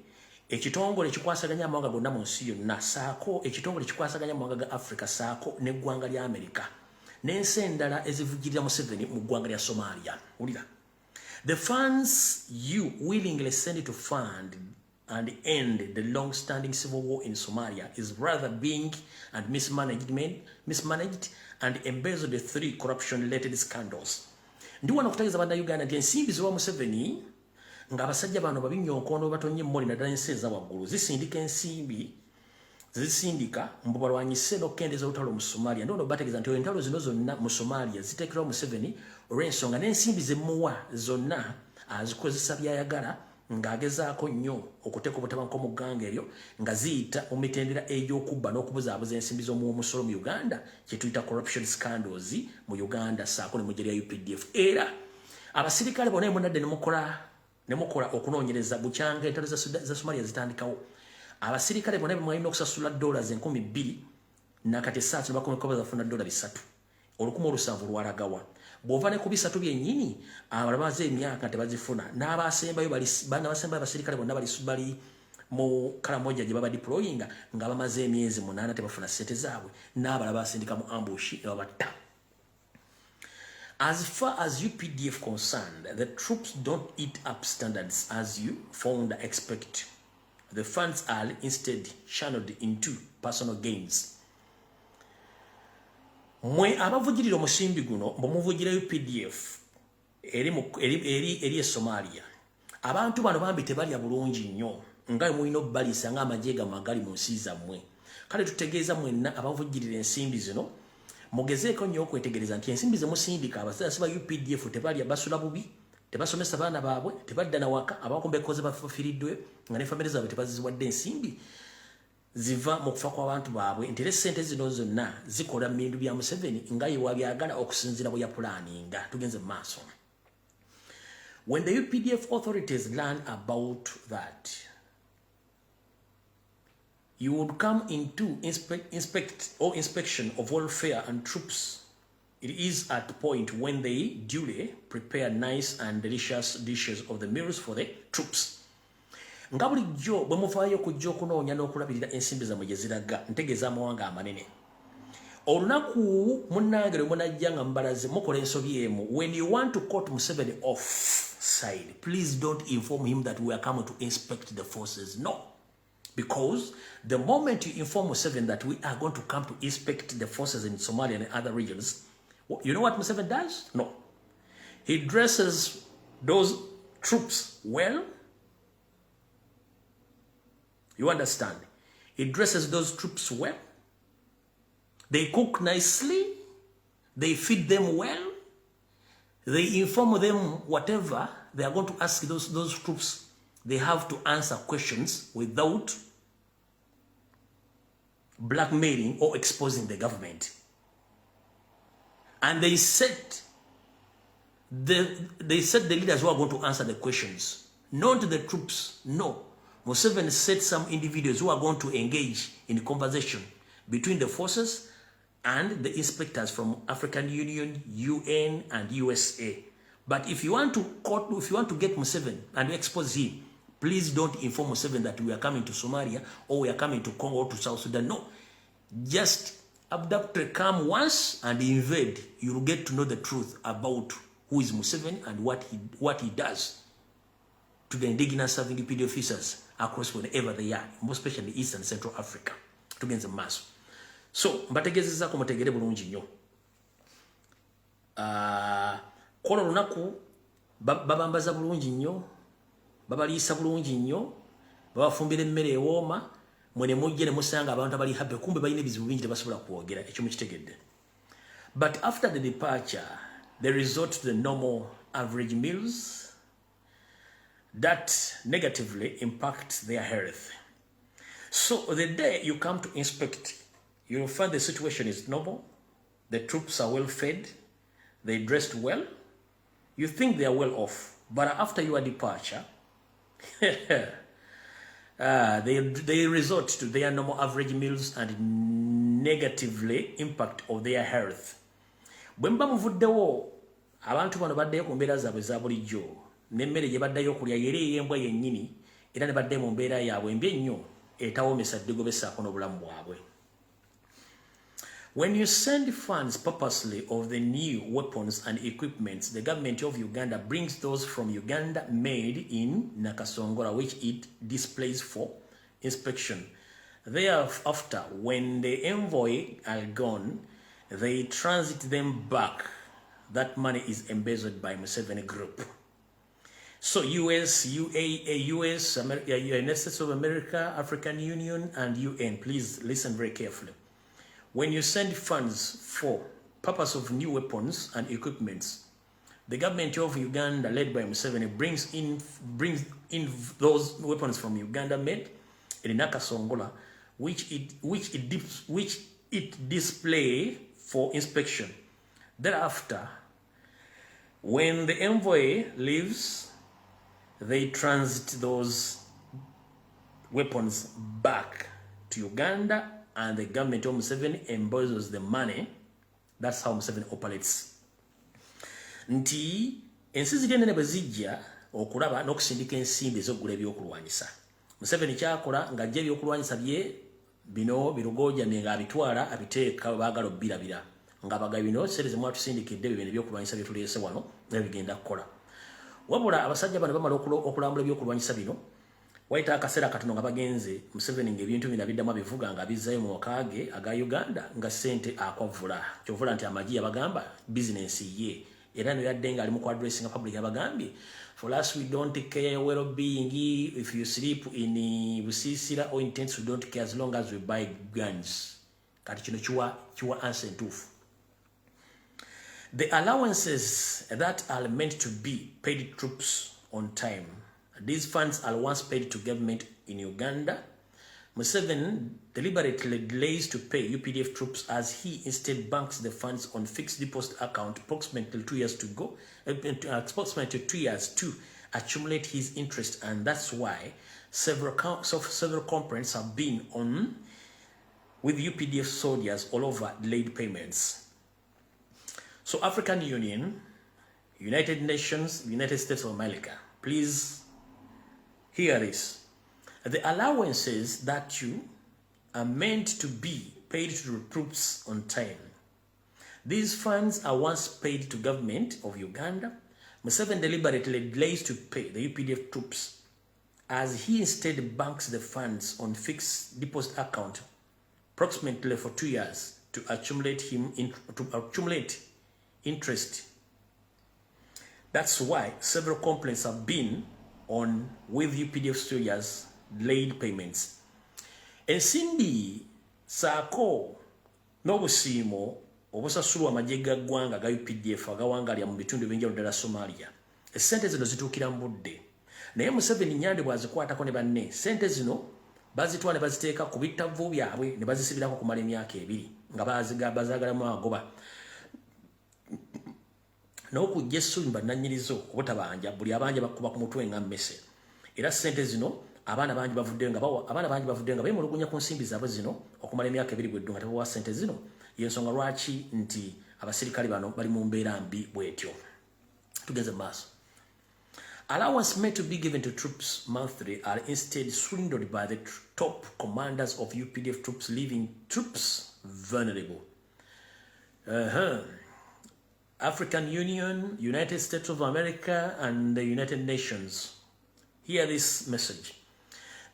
ekitongole ekikwasaganya amawanga gonna mu nsi yonna, saako ekitongole ekikwasaganya amawanga ga Africa, saako n'eggwanga lya America n'ensi endala ezivugirira Museveni mu ggwanga lya Somalia. Wulira. The funds you willingly send to fund and end the long-standing civil war in Somalia is rather being and mismanaged and embezzled through corruption-related scandals. Ndi wano okutegeeza Bannayuganda nti ensimbi ziwa Museveni ng'abasajja bano babinyonkondo batonye emmoli, naddala ensi eza waggulu zisindika ensimbi, zisindika mbu balwanyise n'okukendeeza olutalo mu Somalia. Ndi wano bategeeza nti entalo zino zonna mu Somalia ziteekerwa Museveni olw'ensonga n'ensimbi zemuwa zonna azikozesa byayagala, ng'agezaako nnyo okuteeka obutabanguko mu ggwanga eryo, nga ziyita mu mitendera egy'okubba n'okubuzaabuza ensimbi z'omuwomusolo mu Uganda, kye tuyita corruption scandals mu Uganda, saako ne mu ggye lya UPDF. Era abasirikale bonna emunadde ne mukola okunoonyereza bukyanga entalo za Somalia zitandikawo, abasirikale bonna bemwalina okusasula dollars 2000, nakati esaati nebakomeko bafuna $300, 1700 lwalagawa? Bw'ova ne ku bisatu byennyini, abalala baze emyaka tebazifuna, n'abasembayo n'abasembayo abasirikale bonna bali mu Karamoja gye baba deployinga nga bamaze emyezi 8 tebafuna ssente zaabwe, n'abalala basindika mu ambush ne babatta. As far as UPDF concerned, the troops don't eat up standards as you found expect. The funds are instead channeled into personal gains. Mwe abavugirira omusimbi guno, bwemuvugira UPDF eri e Somalia, abantu bano bambi tebalya bulungi nnyo nga bwe mulina obbaliisa ng'amagye gammwe agali mu nsi zammwe. Kale tutegeeza mwenna abavugirira ensimbi zino, mugezeeko nnyo okwetegereza nti ensimbi ze musindika, abasasi ba UPDF tebalya, basula bubi, tebasomesa baana baabwe, tebadda nawaka, abakumbekoze bafiiriddwe nga ne famire zaabwe tebaziwadde ensimbi ziva mu kufa kw'abantu baabwe, nti era essente zino zonna zikola bintu bya Museveni nga ye wabyagala okusinziira bwe yapulaninga. Tugenze mu maaso. When the UPDF authorities learn about that you would come into inspect or inspection of welfare and troops, it is at point when they duly prepare nice and delicious dishes of the meals for the troops. Nga bulijjo bwe muvaayo okujja okunoonya n'okulabirira ensimbi zammwe gye ziraga, ntegeeza amawanga amanene, olunaku munnange lwe munajja nga mubalaze mukola ensobi emu. When you want to cut Museveni off side, please don't inform him that we are coming to inspect the forces. No, because the moment you inform Museveni that we are going to come to inspect the forces in Somalia and other regions, you know what Museveni does? No, he dresses those troops well. You understand? He dresses those troops well. They cook nicely. They feed them well. They inform them whatever they are going to ask those troops. They have to answer questions without blackmailing or exposing the government. And they set the leaders who are going to answer the questions, not the troops. No. Museveni set some individuals who are going to engage in conversation between the forces and the inspectors from African Union, UN, and USA. But if you want to get Museveni and expose him, please don't inform Museveni that we are coming to Somalia or we are coming to Congo or to South Sudan. No. Just abduct, come once and invade. You'll get to know the truth about who is Museveni and what he does to the indigenous serving UPD officers across wherever they are, more especially East and Central Africa. Tugenze mu maaso. So, mbategeezezaako mutegere bulungi nnyo. Kola olunaku babambaza bulungi nnyo, babaliisa bulungi nnyo, babafumbira emmere ewooma, mwe ne mujja ne musanga abantu abali happy, kumbe balina ebizibu bingi tebasobola kwogera. Ekyo mukitegedde. But after the departure, they resort to the normal average meals that negatively impact their health. So the day you come to inspect, you'll find the situation is normal. The troops are well fed. They dressed well. You think they are well off. But after your departure, They resort to their normal average meals and negatively impact of their health. Bwe muba muvuddewo, abantu bano baddeyo ku mbeera zaabwe za bulijjo, n'emmere gye baddayo okulya yeri ey'embwa yennyini, era ne baddeyo mu mbeera yaabwe embi ennyo etawoomesa ddigo bessaako n'obulamu bwabwe. When you send funds purposely of the new weapons and equipments, the government of Uganda brings those from Uganda made in Nakasongola, which it displays for inspection. Thereafter, when the envoy are gone, they transit them back. That money is embezzled by Museveni Group. So US, UAA, US, America, United States of America, African Union, and UN, please listen very carefully. When you send funds for purpose of new weapons and equipments, the government of Uganda, led by Museveni, brings in those weapons from Uganda made in Nakasongola, which it display for inspection. Thereafter, when the envoy leaves, they transit those weapons back to Uganda, and the government of Museveni embezzles the money. That's how Museveni operates. Nti ensi ziri enene bwe zijja okulaba n'okusindika ensimbi ez'okugula ebyokulwanyisa, Museveni kyakola ng'ajja ebyokulwanyisa bye bino birugojamye ng'abitwala abiteeka baagala obbirabira nga baga bino sente zemwatusindikidde bibino ebyokulwanyisa bye tuleese wano nga bigenda kukola. Wabula abasajja bano bamala okulambula ebyokulwanyisa bino, wayita akaseera katono nga bagenze, Museveni ng'ebintu bino abiddamu abivuga nga abizzayo mu maka ge aga Uganda nga ssente akwavula. Kyovula nti amagi yabagamba bizinensi ye era no yadde nga ali mu kuaddressinga public yabagambye, "For us, we don't care your well-being. If you sleep in Busiisira or in tents, we don't care as long as we buy guns." Kati kino kiwa answer entuufu. The allowances that are meant to be paid troops on time, these funds are once paid to government in Uganda. Museveni deliberately delays to pay UPDF troops as he instead banks the funds on fixed deposit account approximately 2 years to go, approximately 2 years to accumulate his interest, and that's why several complaints have been on with UPDF soldiers all over delayed payments. So African Union, United Nations, United States of America, please hear this. The allowances that you are meant to be paid to the troops on time, these funds are once paid to government of Uganda. Museveni deliberately delays to pay the UPDF troops as he instead banks the funds on fixed deposit account approximately for 2 years to accumulate interest. That's why several complaints have been on with UPDF soldiers delayed payments. Ensimbi saako n'obusiimo obusasulwa amagye ga ggwanga ga UPDF agawangalya mu bitundu ebyenjawulo ddala Somalia. Essente zino zituukira mu budde. Naye Museveni Nyande bw'azikwatako ne banne, ssente zino bazitwala ne baziteeka ku bittavu byabwe ne bazisibirako kumala emyaka 2 nga bazaagalamu agoba n'okujja essuubi bannannyinizo obutabanja buli abanja bakuba ku mutwe nga mmese. Era ssente zino abaana bangi bavuddeyo nga beemulugunya ku nsimbi zaabwe zino okumala emyaka 2 bweddu nga tebawa ssente zino. Yensonga lwaki nti abasirikale bano bali mu mbeera mbi bwetyo. Tugenze mu maaso. Allowance meant to be given to troops monthly are instead swindled by the top commanders of UPDF troops, leaving troops vulnerable. African Union, United States of America, and the United Nations. Hear this message.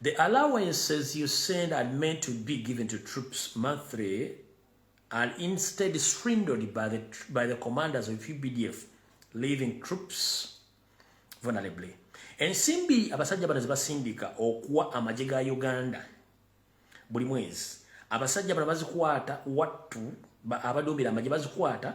The allowances you send are meant to be given to troops monthly are instead swindled by the commanders of UPDF, leaving troops vulnerably. Ensimbi abasajja bano zebasindika okuwa amagye ga Uganda buli mwezi, abasajja bano bazikwata wattu abaduumira amagye bazikwata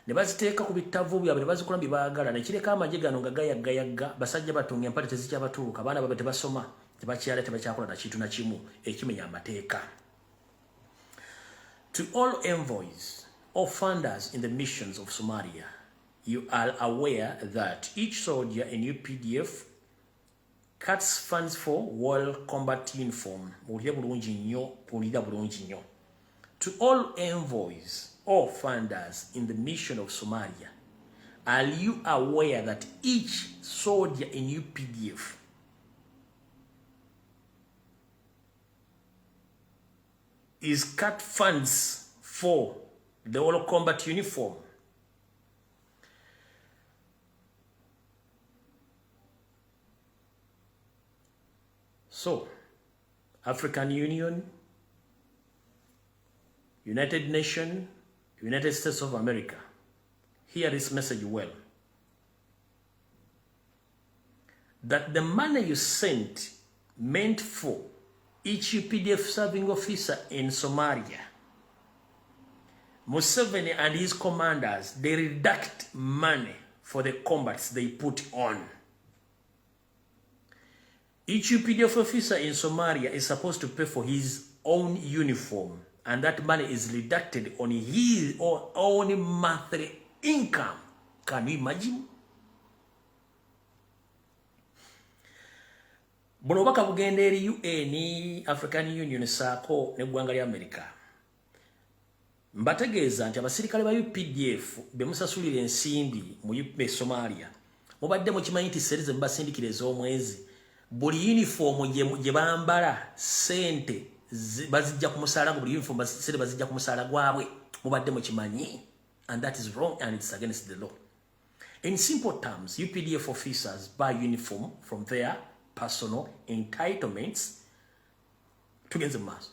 ne baziteeka ku bittavu byabwe ne bazikola bye baagala ne kireka amagye gano nga gayaggayagga. Basajja batunga empale tezikyabatuuka, abaana babe tebasoma, tebakyala, tebakyakola na kintu na kimu ekimenya amateeka. To all envoys or funders in the missions of Somalia, you are aware that each soldier in UPDF Cuts funds for world combat uniform. Wulira bulungi nnyo, wulira bulungi nnyo. To all envoys or funders in the mission of Somalia, are you aware that each soldier in UPDF is cut funds for the all combat uniform? So, African Union, United Nations, United States of America, hear this message well. That the money you sent meant for each UPDF serving officer in Somalia, Museveni and his commanders, they reduct money for the combats they put on. Each UPDF officer in Somalia is supposed to pay for his own uniform, and that money is deducted on his own monthly income. Can you imagine? Buno obubaka bugenda eri UN, African Union saako n'eggwanga lya America. Mbategeeza nti abasirikale ba UPDF be musasulira ensimbi mu Somalia, mubadde mukimanyi nti ssente ze mubasindikira ez'omwezi, buli uniform gye bambala ssente bazijja ku musaala, buli uniform ssente bazijja ku musaala gwabwe. Mubadde mukimanyi? And that is wrong and it's against the law. In simple terms, UPDF officers buy uniform from their personal entitlements. Tugenze mu maaso.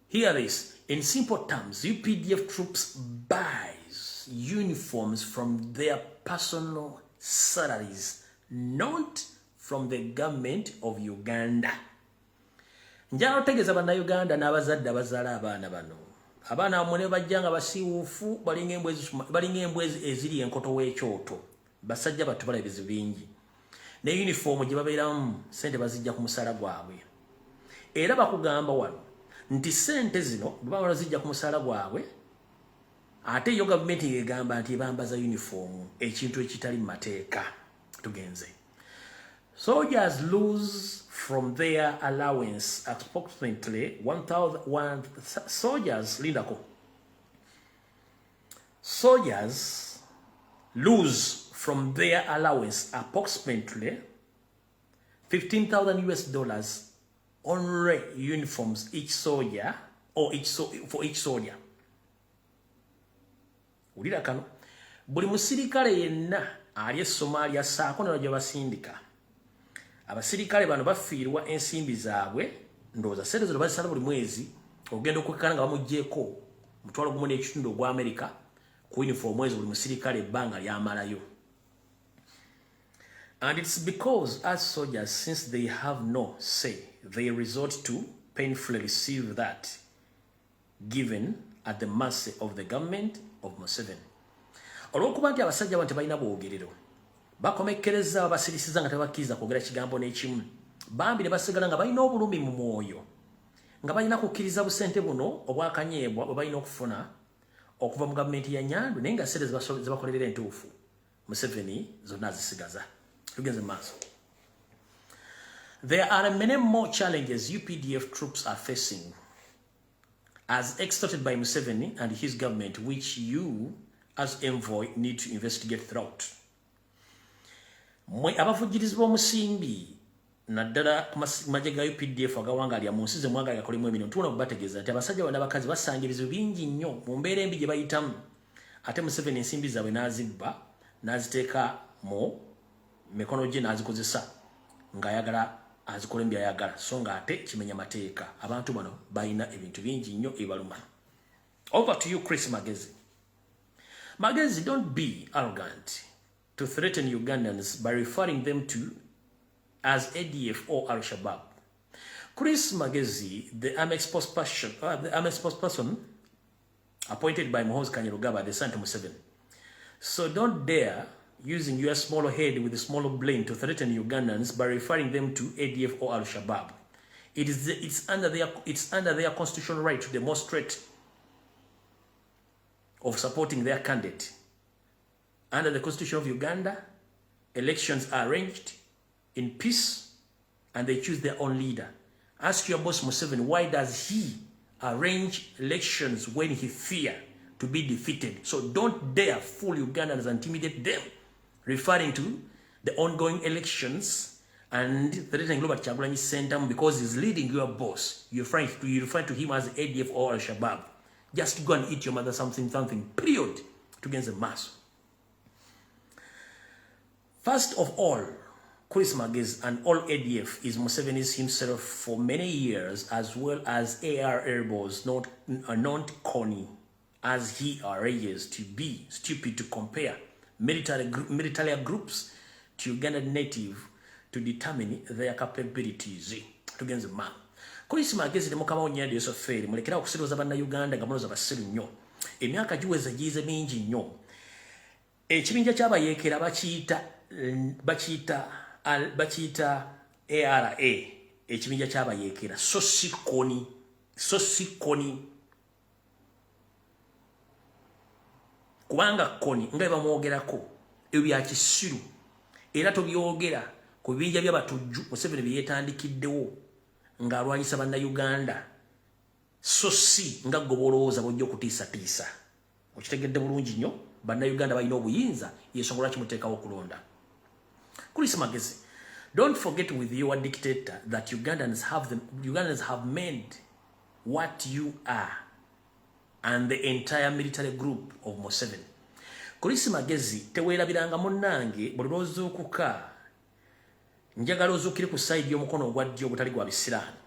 Hear this. In simple terms, UPDF troops buys uniforms from their personal salaries, not from the government of Uganda. Njagala otegeeza Bannayuganda n'abazadde abazaala abaana bano. Abaana bamwe ne bajja nga basiiwuufu, balinga embwa eziri enkoto w'ekyoto. Basajja battu balaba ebizibu bingi. Ne uniform gye babeeramu ssente bazijja ku musaala gwabwe. Era bakugamba wano nti ssente zino bwe baba bazijja ku musaala gwabwe, ate yo gavumenti egamba nti ebambaza uniform, ekintu ekitali mu mateeka. Tugenze. Soldiers lose from their allowance approximately 1,000 soldiers, lindako. Soldiers lose from their allowance approximately 15,000 US dollars on uniforms each soldier or each so, for each soldier. Wulira kano, buli musirikale yenna ali e Somalia saako ne gye basindika. Abasirikale bano bafiirwa ensimbi zaabwe, ndowooza ssente zino bazisala buli mwezi, ogenda okwekkana nga bamuggyeeko 1500 ogwa Amerika ku uniform ezo buli musirikale ebbanga lyamalayo. And it's because as soldiers, since they have no say, they resort to painfully receive that given at the mercy of the government of Museveni. Olw'okuba nti abasajja bano tebalina bwogerero, bakomekkereza babasirisiza nga tebakkiriza kwogera kigambo n'ekimu, bambi ne basigala nga balina obulumi mu mwoyo, nga balina kukkiriza busente buno obwakanyeebwa bwe balina okufuna okuva mu gavumenti ya Nyandu, naye nga ssente zebakolerera entuufu Museveni zonna azisigaza. Tugenze mu maaso. There are many more challenges UPDF troops are facing as extorted by Museveni and his government, which you as envoy need to investigate throughout. Mwe abavujjirizi b'omusimbi naddala ku magye ga UPDF agawangalya mu nsi ze mwagala gakolemu emirimu, tubona okubategeeza nti abasajja bano n'abakazi basanga ebizibu bingi nnyo mu mbeera embi gye bayitamu, ate Museveni ensimbi zaabwe n'azibba n'aziteeka mu mikono gye n'azikozesa ng'ayagala azikola by'ayagala, so ng'ate kimenya mateeka. Abantu bano balina ebintu bingi nnyo ebibaluma. Over to you, Chris Magezi. Magezi, don't be arrogant to threaten Ugandans by referring them to as ADF or Al-Shabaab. Chris Magezi, the army spokesperson appointed by Muhoozi Kainerugaba, the son to Museveni. So don't dare using your small head with a small brain to threaten Ugandans by referring them to ADF or Al-Shabaab. It's under their constitutional right to demonstrate of supporting their candidate. Under the Constitution of Uganda, elections are arranged in peace. and they choose their own leader. Ask your boss Museveni, why does he arrange elections when he fear to be defeated? So don't dare fool Ugandans and intimidate them, referring to the ongoing elections and threatening Robert Kyagulanyi Ssentamu because he's leading your boss. You refer to him as ADF or Al-Shabaab. Just go and eat your mother something, something, period. Tugenze maaso. First of all, Chris Magezi and all ADF is Museveni's himself for many years, as well as AR rebels, not Kony, as he arranges to be stupid to compare military groups to Ugandan native to determine their capabilities. Tugenze ma. Chris Magezi ne mukama wo Nyanda Yoseferi, mulekera okusiruza bannayuganda nga muloza basiru nnyo. Emyaka giweze giyize mingi nnyo. Ekibinja ky'abayeekera bakiyita ARA, ekibinja ky'abayeekera, so si Kony, so si Kony, kubanga Kony nga bamwogerako ebyo bya kisiru era tobyogera ku bibinja by'abatujju Museveni bye yeetandikiddewo ng'alwanyisa bannayuganda, so si nga gwe bolowooza bw'ojja okutiisatiisa. Okitegedde bulungi nnyo, bannayuganda balina obuyinza, yensonga lwaki muteekawo okulonda. Chris Magezi, don't forget with your dictator that Ugandans have made what you are and the entire military group of Museveni. Chris Magezi, teweerabiranga munnange, buli lw'ozuukuka njagala ozuukire ku side y'omukono ogwa ddyo ogutali gwa bisiraani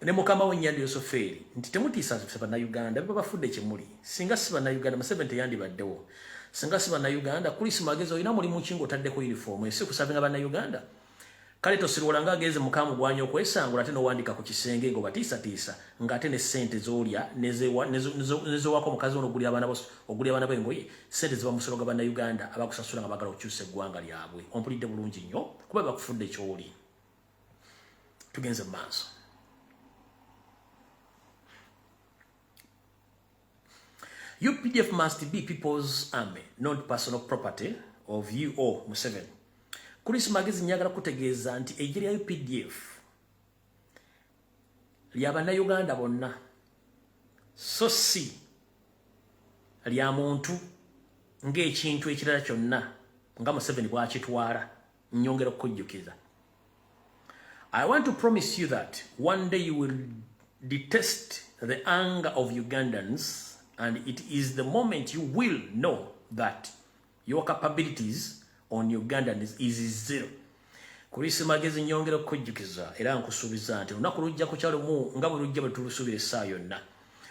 ne mukama we Nyanda Yoseferi nti temutiisa bannayuganda, biba bafudde kyemuli. Singa si bannayuganda, Museveni teyandibaddewo. Singa si bannayuganda, Chris Magezi olina mulimu ki ng'otaddeko uniform esi kusavinga bannayuganda? Kale tosirwola ng'agenze mukamugwanya okwesangula ate n'owandika ku kisenge ng'obatiisatiisa ng'ate ne ssente z'olya nezowako omukazi ono ogulira abaana bo engoye, ssente ziba musolo ga bannayuganda abakusasula nga baagala okukyusa eggwanga lyabwe. Ompulidde bulungi nnyo, kuba bakufudde ky'oli. Tugenze mu maaso. UPDF must be people's army, not personal property of you or Museveni. Chris Magezi, njagala kutegeeza nti eggye lya UPDF lya bannayuganda bonna, so si lya muntu ng'ekintu ekirala kyonna nga Museveni bw'akitwala. Nnyongera okukujjukiza. I want to promise you that one day you will detest the anger of Ugandans, and it is the moment you will know that your capabilities on Ugandans is zero. Chris Magezi, nyongera okukujjukiza era nkusuubiza nti olunaku lujja ku kyalumu nga bwe lujja bwe tulusuubira essaawa yonna.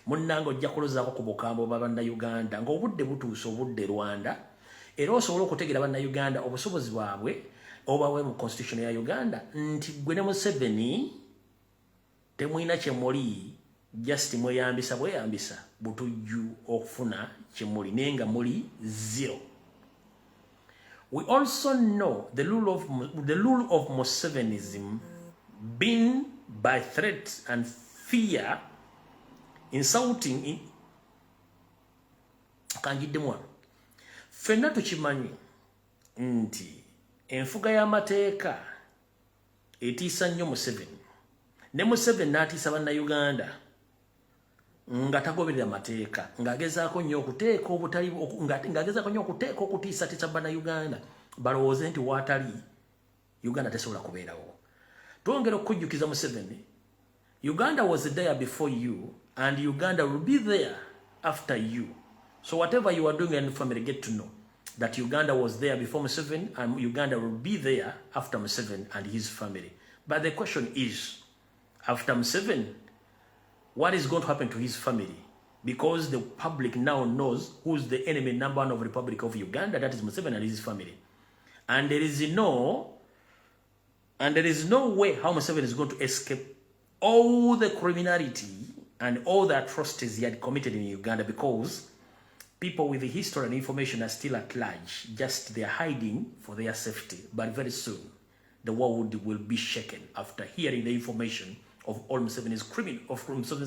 Munnange, ojja kulozaako ku bukambwe bwa bannayuganda ng'obudde butuuse, obudde Rwanda, era osobole okutegeera bannayuganda obusobozi bwabwe obawe mu constitution ya Uganda nti gwe ne Museveni temulina kye muli, just mweyambisa bweyambisa butujju okufuna kye muli, naye nga muli zero. We also know the rule of Musevenism been by threat and fear insulting in kanjiddemu wano. Ffenna tukimanyi nti enfuga y'amateeka etiisa nnyo Museveni, ne Museveni n'atiisa bannayuganda nga tagoberera mateeka, ng'agezaako nnyo okuteeka obutali, ng'agezaako nnyo okuteeka okutiisatiisa bannayuganda balowooze nti waatali Uganda tesobola kubeerawo. Twongera okukujjukiza Museveni, Uganda was there before you and Uganda will be there after you. So whatever you are doing and family, get to know that Uganda was there before Museveni and Uganda will be there after Museveni and his family. But the question is, after Museveni, what is going to happen to his family? Because the public now knows who's the enemy number one of the Republic of Uganda, that is Museveni and his family. And there is no way how Museveni is going to escape all the criminality and all the atrocities he had committed in Uganda, because people with the history and information are still at large, just they are hiding for their safety. But very soon, the world will be shaken after hearing the information of all Museveni's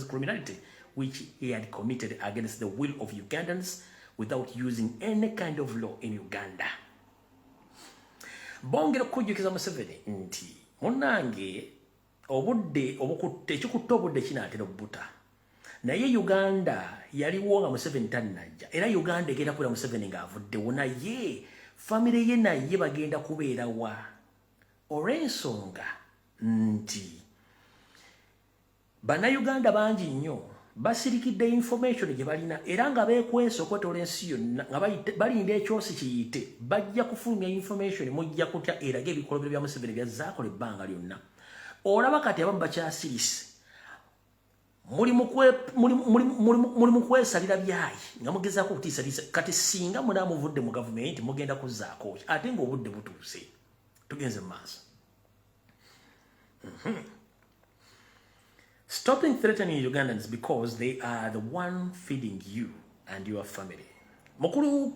criminality, which he had committed against the will of Ugandans without using any kind of law in Uganda. Bongera okujjukiza Museveni nti Munnange, obudde obukutte, ekikutte obudde kinaatera obbuta. Naye Uganda yaliwo nga Museveni tannajja, era Uganda egenda kubeera Museveni ng'avuddewo, naye famire ye naye bagenda kubeera wa? Olw'ensonga nti Bannayuganda bangi nnyo basirikidde information gye balina era nga beekwese okwetoola ensi yonna nga balinda ekyosi kiyite, bajja kufulumya information, mujja kutya eraga ebikolobero bya Museveni byazaakola ebbanga lyonna. Olaba kati abamu bakyasirise, muli mu kwesalira byayi nga mugezaako okutiisatiisa. Kati singa munaamuvudde mu gavumenti mugenda kuzzaako ki ate ng'obudde butuuse? Tugenze mu maaso. Stopping threatening Ugandans because they are the one feeding you and your family. Mukulu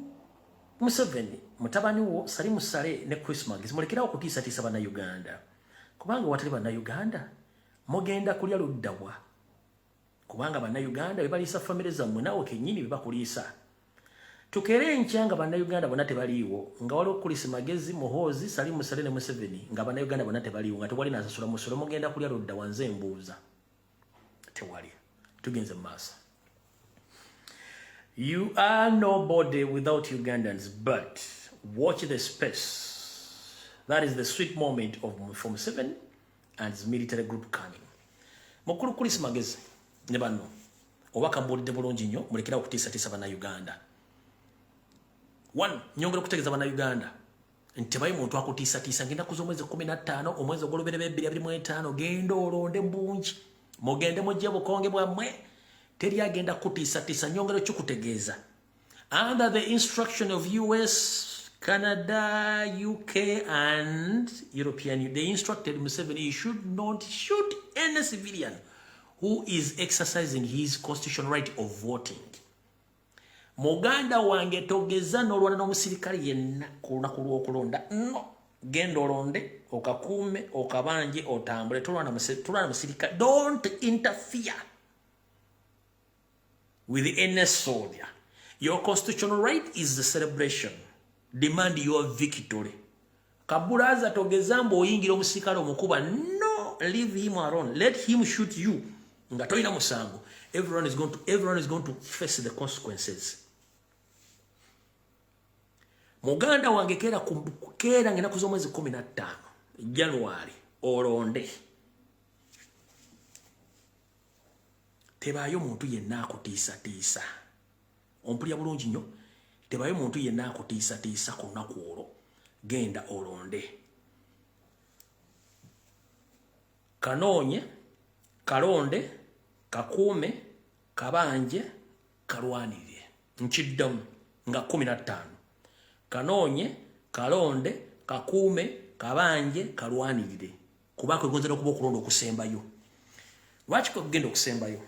Museveni, mutabani wo Salim Saleh ne Chris Magezi, mulekerawo okutiisatiisa Bannayuganda, kubanga watali Bannayuganda mugenda kulya luddawa, kubanga Bannayuganda be baliisa famire zammwe, naawe kennyini be bakuliisa. Tukeere enkya nga Bannayuganda bonna tebaliiwo, nga waliwo Chris Magezi, Muhoozi, Salim Saleh ne Museveni, nga Bannayuganda bonna tebaliiwo, nga tewali nasasula musolo, mugenda kulya luddawa? Nze mbuuza, tewali. Tugenze mu maaso. You are nobody without Ugandans, but watch the space. That is the sweet moment of from 7 and his military group coming. Mukulu Chris Magezi ne banno, oba kambuulidde bulungi nnyo, mulekera okutiisatiisa Bannayuganda. One, nyongera okutegeeza Bannayuganda nti tebayi muntu akutiisatiisa. Ngenda kuza omwezi 15, omwezi ogwolubereberye 2025, genda olonde bungi, mugende mujje bukonge bwammwe, teri agenda kutiisatiisa. Nyongera okikutegeeza, under the instruction of US, Canada, UK and European, they instructed Museveni he should not shoot any civilian who is exercising his constitutional right of voting. Muganda wange, togeza n'olwana n'omusirikale yenna ku lunaku lw'okulonda. No, genda olonde, okakuume, okabanje, otambule. Tolwana musirikale. Don't interfere with any soldier. Your constitutional right is the celebration. Demand your victory. Kabulaza, togeza mbu oyingira omusirikale omukuba. No, leave him alone, let him shoot you nga tolina musango. Everyone is going to face the consequences. Muganda wange, keera, keera ng'ennaku z'omwezi 15 January, olonde. Tebaayo muntu yenna akutiisatiisa. Ompulya bulungi nnyo, tebaayo muntu yenna akutiisatiisa ku lunaku olwo. Genda olonde, kanoonye, kalonde, kakuume, kabanje, kalwanirire. Nkiddamu, nga 15, kanoonye, kalonde, kakuume, kabanje, kalwanirire, kuba kwegonza n'okuba okulonda okusembayo. Lwaki kwekugenda okusembayo?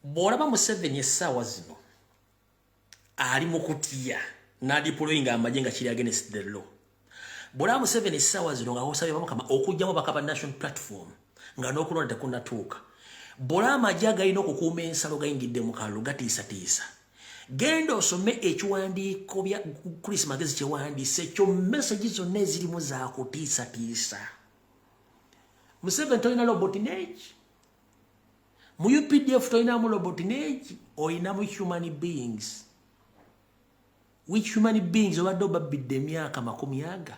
Bw'olaba Museveni essaawa zino ali mu kutya n'adeployinga amagye nga kiri against the law, bw'olaba Museveni essaawa zino nga osabye bamukama okugyamu abaka ba National Platform nga n'okulonda tekunnatuuka, bw'olaba amagye agalina okukuuma ensalo gayingidde mu kalulu gatiisatiisa, genda osome ekiwandiiko bya Chris Magezi kyewandiise ekyo. Message zonna ezirimu zakutiisatiisa. Museveni, tolina robot neki mu UPDF, tolinamu robot neki, oyinamu human beings. Which human beings obadde obabbidde emyaka 20?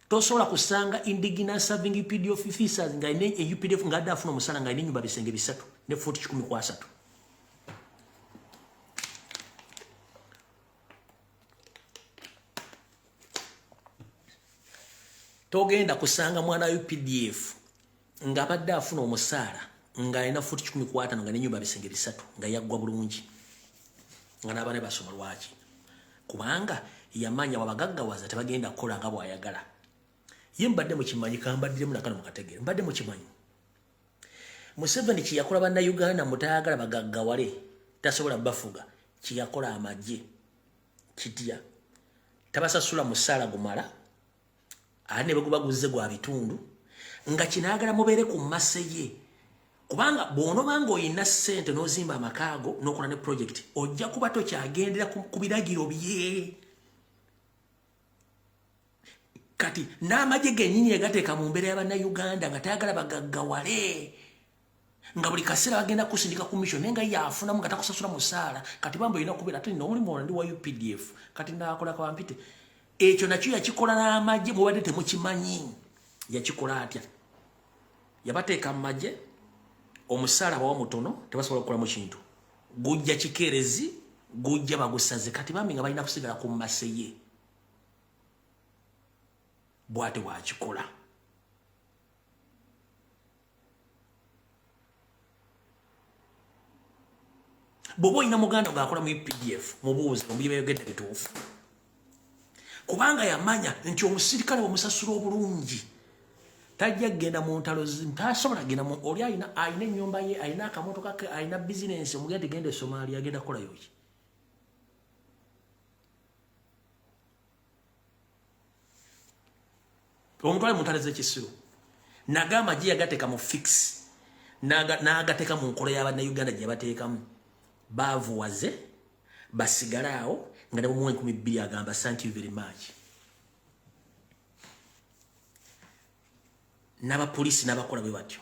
Tosobola kusanga indigenous serving UPDF officers nga ine UPDF nga adde afuna omusala nga ine enyumba bisenge bisatu ne futi 130. Togenda kusanga mwana wa UPDF ng'abadde afuna omusaala ng'alina futi 150 nga n'ennyumba bisenge bisatu nga yaggwa bulungi nga n'abaana basoma. Lwaki? Kubanga yamanya wabagaggawaza tebagenda kukola nga bw'ayagala ye. Mbadde mukimanyi, kambaddiremu nakano mukategeere, mbadde mukimanyi Museveni kyeyakola Bannayuganda mutayagala bagaggawale, tasobola bafuga. Kyeyakola amagye kitya? Tabasasula musaala gumala, ate ne bweguba guzze gwa bitundu, nga kinaagala mubeere ku mmase ye. Kubanga bw'onoba ng'olina ssente n'ozimba amakaago n'okola ne project, ojja kuba tokyagendera ku biragiro bye. Kati n'amagye gennyini yagateeka mu mbeera y'Abannayuganda nga tayagala bagaggawale, nga buli kaseera bagenda kusindika ku mission, naye nga yafunamu nga takusasula musaala. Kati bambi olina kubeera ate nina omulimu ono, ndi wa UPDF, kati naakola kabampite. Ekyo nakyo yakikola n'amagye, mubadde temukimanyi. Yakikola atya? Yabateeka mu magye, omusaala bawa mutono, tebasobola kukolamu kintu, gujja kikeerezi, gujja bagusaze. Kati bambi nga balina kusigala ku maseye. Bwate bwakikola. Bw'oba olina muganda ng'akola mu UPDF, mubuuze omubye bayogedde bituufu, kubanga yamanya nti omusirikale omusasula obulungi tajja kugenda mu ntalo, tasobola genda mu oli alina ennyumba ye, alina akamotoka ke, alina bizinensi. Omugenda nti genda e Somalia, agenda kukolayo ki? Omutwale mu ntalo z'ekisiru. Naga amagye yagateeka mu fix, n'agateeka mu nkola y'Abannayuganda gye yabateekamu, baavuwaze basigale awo nga ne bumuwa 2000 agamba thank you very much. N'abapoliisi n'abakola bwe batyo,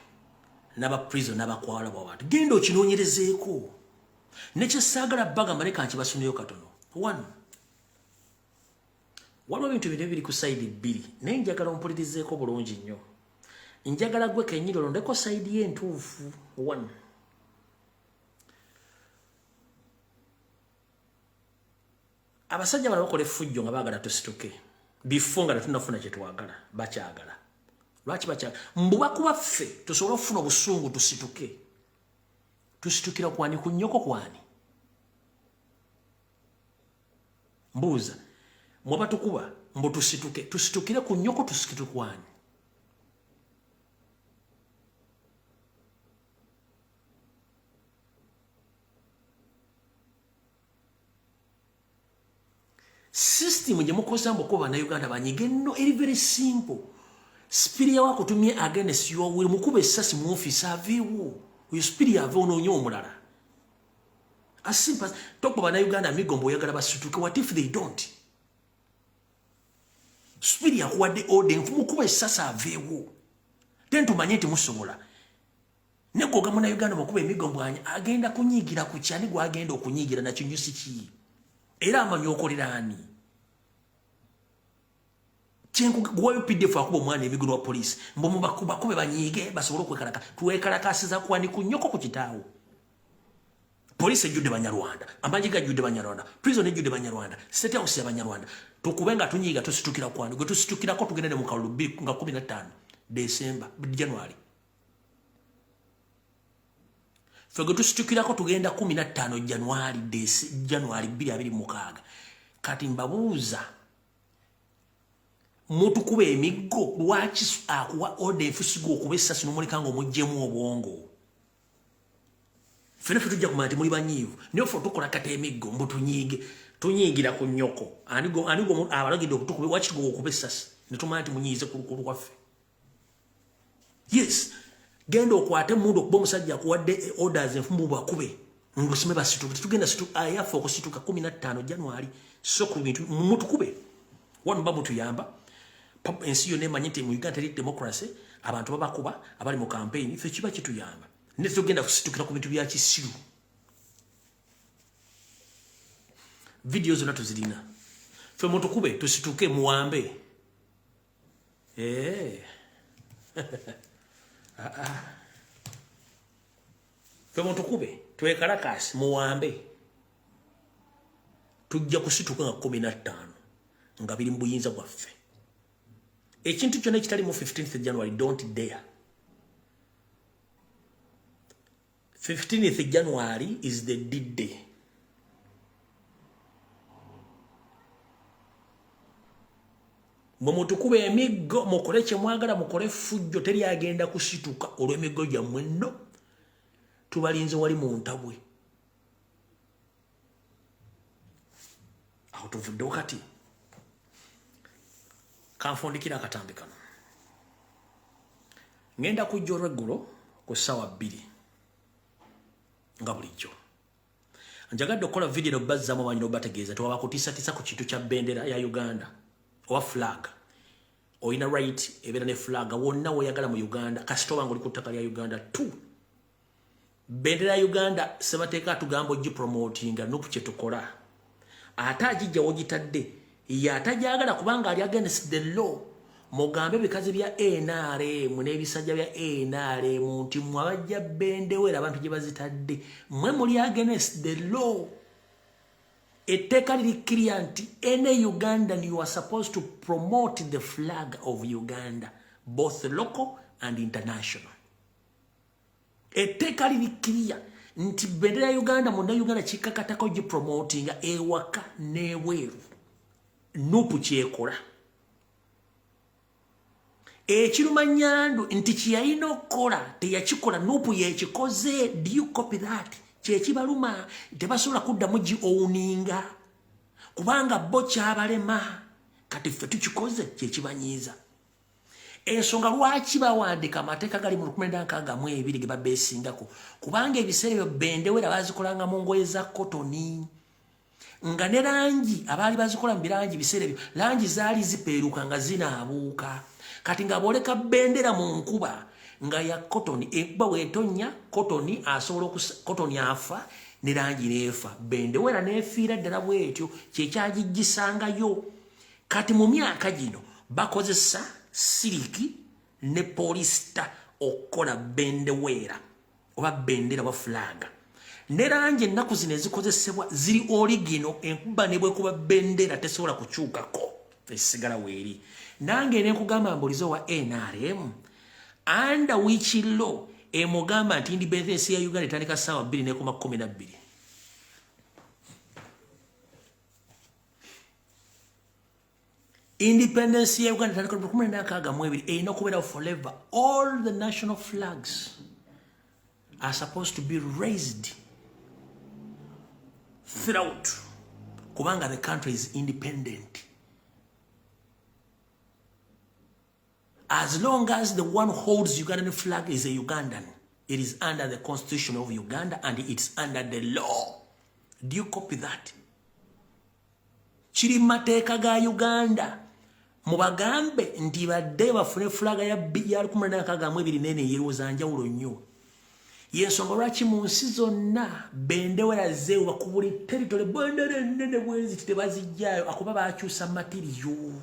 n'abaprison n'abakwala bwe batyo. Genda okinoonyerezeeko. Nekyesaagala bagamba, leka nkibasuneyo katono. One, waliwo ebintu bino biri ku side bbiri, naye njagala ompulirizeeko bulungi nnyo. Njagala gwe kennyini olondeko side ye entuufu. One, abasajja bano bakola effujjo nga baagala tusituke bifo nga tetunnafuna kye twagala. Bakyagala lwaki? Bakyagala mbu bakuba ffe tusobole okufuna obusungu tusituke. Tusitukira kwani? Ku nnyoko kwani? Mbuuza, mwe batukuba mbu tusituke, tusitukire ku nnyoko? Tusitukire kwani? System gye mukozesa mbu okuba Bannayuganda banyige nno eri very simple. Superior wakutumye against your will, mukuba essasi mu office aveewo. Oyo superior ave, onoonye omulala. As simple as tokuba Bannayuganda migombo oyagala basituke. What if they don't? Superior akuwadde order, mukuba essasi aveewo, then tumanye nti musobola. Negoga Munnayuganda mukuba emigombo agenda kunyiigira ku kyani? Gwagenda okunyiigira nakinyusi ki? Era amanyi okolera ani? Gwayo PDF akuba omwana emiguno wa poliisi mbu bakube banyiige basobole okwekalaka. Twekalakasiza kwani? Ku nnyoko, ku kitaawo? Poliisi ejjudde Banyarwanda, amagye gajjudde Banyarwanda, prison ejjudde Banyarwanda, State House y'Abanyarwanda. Tukube nga tunyiiga, tusitukira kwani? Gwe tusitukirako tugende ne mu kalulu 2015 December, January. Ffe gwe tusitukirako tugenda 15 January, January 2026. Kati mbabuuza, mutukuba emiggo lwaki? Akuwa order enfusiga okuba essasi nomuleka nga omuggyemu obwongo. Ffena ffe tujja kumanya nti muli banyiivu, naye ffe tukola kata emiggo mbu tunyiige. Tunyiigira ku nnyoko? Ani abalagidde okutukuba? Waki tugoba okuba essasi ne tumanya nti munyiize ku lukulu lwaffe? Yes, genda okwate emundu okuba omusajja akuwadde orders enfumu bakube ngusime basituke. Tetugenda ayaffe okusituka 15 January. So ku bintu mutukube wano ba mutuyamba ensi yonna emanyi nti mu Uganda teri democracy, abantu babakuba abali mu campaign. Ffe kiba kituyamba, ne tetugenda kusitukira ku bintu bya kisiru. Video zonna tuzirina. Ffe mutukube tusituke, muwambe. Eh. Ah, ah. Ffe mutukube twekalakasi, muwambe, tujja kusituka nga 15 nga biri mu buyinza bwaffe. Ekintu kyonna ekitali mu 15th January, don't dare. 15th January is the D-Day. Mwe mutukuba emiggo, mukole kyemwagala, mukole effujjo, teri agenda kusituka olw'emiggo gyammwe. Nno tubalinze wali mu ntabwe. Awo tuvuddewo. Kati kanfundikira akatambi kano. Ngenda kujja olweggulo ku ssaawa 2 nga bulijjo. Njagadde okukola vidiyo nobazzaamu amanyi nobategeeza tewaba kutiisatiisa ku kintu kya bendera ya Uganda oba flag. Olina right ebeera ne flag wonna weeyagala mu Uganda, kasita oba nga oli ku ttaka lya Uganda. Two, bendera ya Uganda ssemateeka atugamba ogipromotinga. NUP kye tukola, ate agijja wogitadde ye atajagala kubanga ali against the law. Mugambe bikazi bya NRM n'ebisajja bya NRM nti mwe abajja bendewera abantu gye bazitadde, mwe muli against the law. Etteeka liri clear nti any Ugandan, you are supposed to promote the flag of Uganda, both local and international. Etteeka liri clear nti bendera ya Uganda, munnauganda kikakatako gipromotinga ewaka n'ebweru. NUP kyekola. Ekiruma Nyandu nti kyeyalina okukola teyakikola, NUP yekikoze. Do you copy that? Kyekibaluma, tebasobola kuddamu gi owninga kubanga bo kyabalema. Kati ffe tukikoze, kyekibanyiiza. Ensonga lwaki bawandiika amateeka gali mu 1962 ge babesingako, kubanga ebiseera ebyo bendewera bazikolanga mu ngoye za kotoni nga ne langi abaali bazikola mu birangi. Biseera ebyo langi zaali zipeeruka nga zinaabuuka. Kati nga booleka bendera mu nkuba nga ya kotoni, enkuba bwetonya kotoni asobola, kotoni afa ne langi neefa, bendewera neefiira ddala bwetyo. Kyekyagijjisangayo. Kati mu myaka gino bakozesa silk ne polyester okukola bendeweera oba bendera oba flag. Ne langi ennaku zino ezikozesebwa ziri original. Enkuba ne bwekuba, bendera tesobola kukyukako, esigala weeri. Nange nenkugamba, mbulize wa NRM, under which law emugamba nti independence ya Uganda etandika saawa 2 nekoma 12? Independence ya Uganda etandika 1962, erina okubeerawo forever. All the national flags are supposed to be raised throughout kubanga the country is independent. As long as the one holds Ugandan flag is a Ugandan, it is under the constitution of Uganda and it's under the law. Do you copy that? Kiri mateeka ga Uganda. Mubagambe nti badde bafune flag ya 1962 nene yerowooza njawulo nnyo. Yensonga lwaki mu nsi zonna bendewera zeewa ku buli territory. Bendera ennene bweziti tebazijjaayo akuba bakyusa material.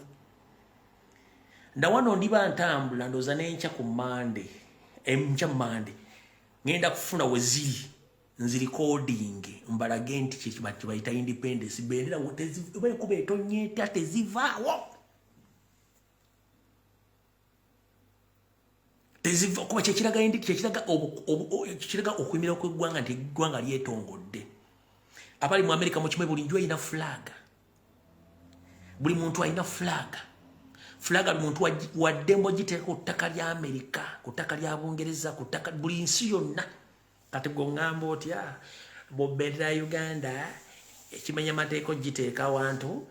Ndawano ndiba ntambula, ndooza n'enkya ku Mande, enkya Mande ngenda kufuna we ziri nzirecording mbalage nti kyebayita independence. Bendera kuba etonyeeta tezivaawo, teziva kuba kyekiraga okuyimira kw'eggwanga nti eggwanga lyetongodde. Abali mu Amerika mukimwe, buli nju erina flag, buli muntu alina flag. Flag buli muntu waddembe ogiteeka ku ttaka lya Amerika, ku ttaka lya Bungereza, ku ttaka buli nsi yonna. Kati gwe oŋŋamba otya mu bendera ya Uganda ekimenya amateeka ogiteeka awantu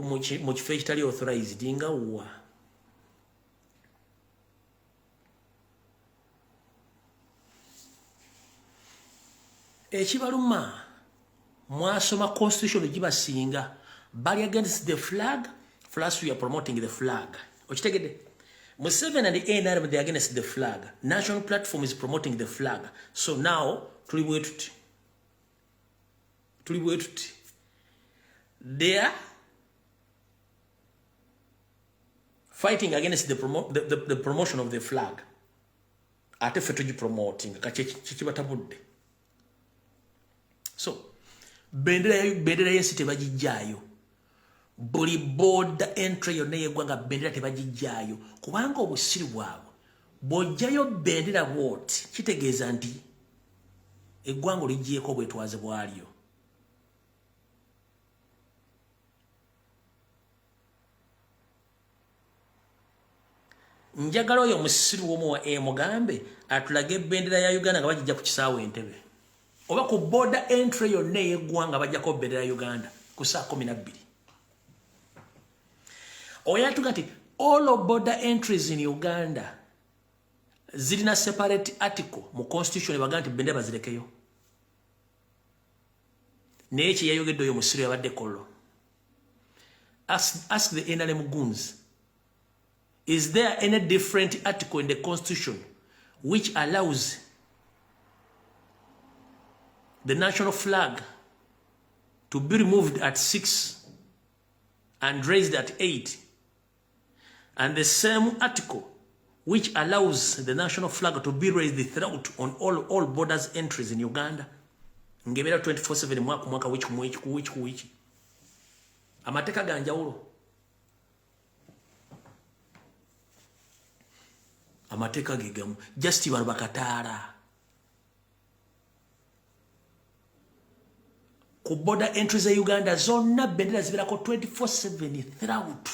mu kifo ekitali authorized nga wa? Ekibaluma, mwasoma constitution gibasinga. Bali against the flag plus we are promoting the flag. Okitegedde? Museveni and the NRM, they are against the flag. National Platform is promoting the flag. So now tuli bwe tuti, tuli bwe tuti. They are fighting against the promotion of the flag, ate ffe tugipromoting. Kakikibatabudde. So bendera yensi tebagijjaayo. Buli border entry yonna yeggwanga bendera tebagijjaayo kubanga obusiru bwabwe, bw'ojjayo bendera bwoti kitegeeza nti eggwanga oliggyeko obwetwaze bwalyo. Njagala oyo omusiru womuwa emugambe atulage ebendera ya Uganda nga bagijja ku kisaawe Entebe oba ku border entry yonna ey'eggwanga bajjako bendera ya Uganda ku saa 12. Oyo atuga nti all of border entries in Uganda zirina separate article mu constitution baga nti bendera bazirekeyo. Naye kyeyayogedde oyo musiru yabadde kollo. Ask the NRM goons. Is there any different article in the constitution which allows the national flag to be removed at 6 and raised at 8, and the same article which allows the national flag to be raised throughout on all borders entries in Uganda? Ngebera 24/7 mwaka mwaka, wiki ku wiki ku wiki ku wiki. Amateeka ga njawulo, amateeka gegamu, just bano bakataala ku border entries za Uganda zonna bendera zibeerako 24/7 throughout.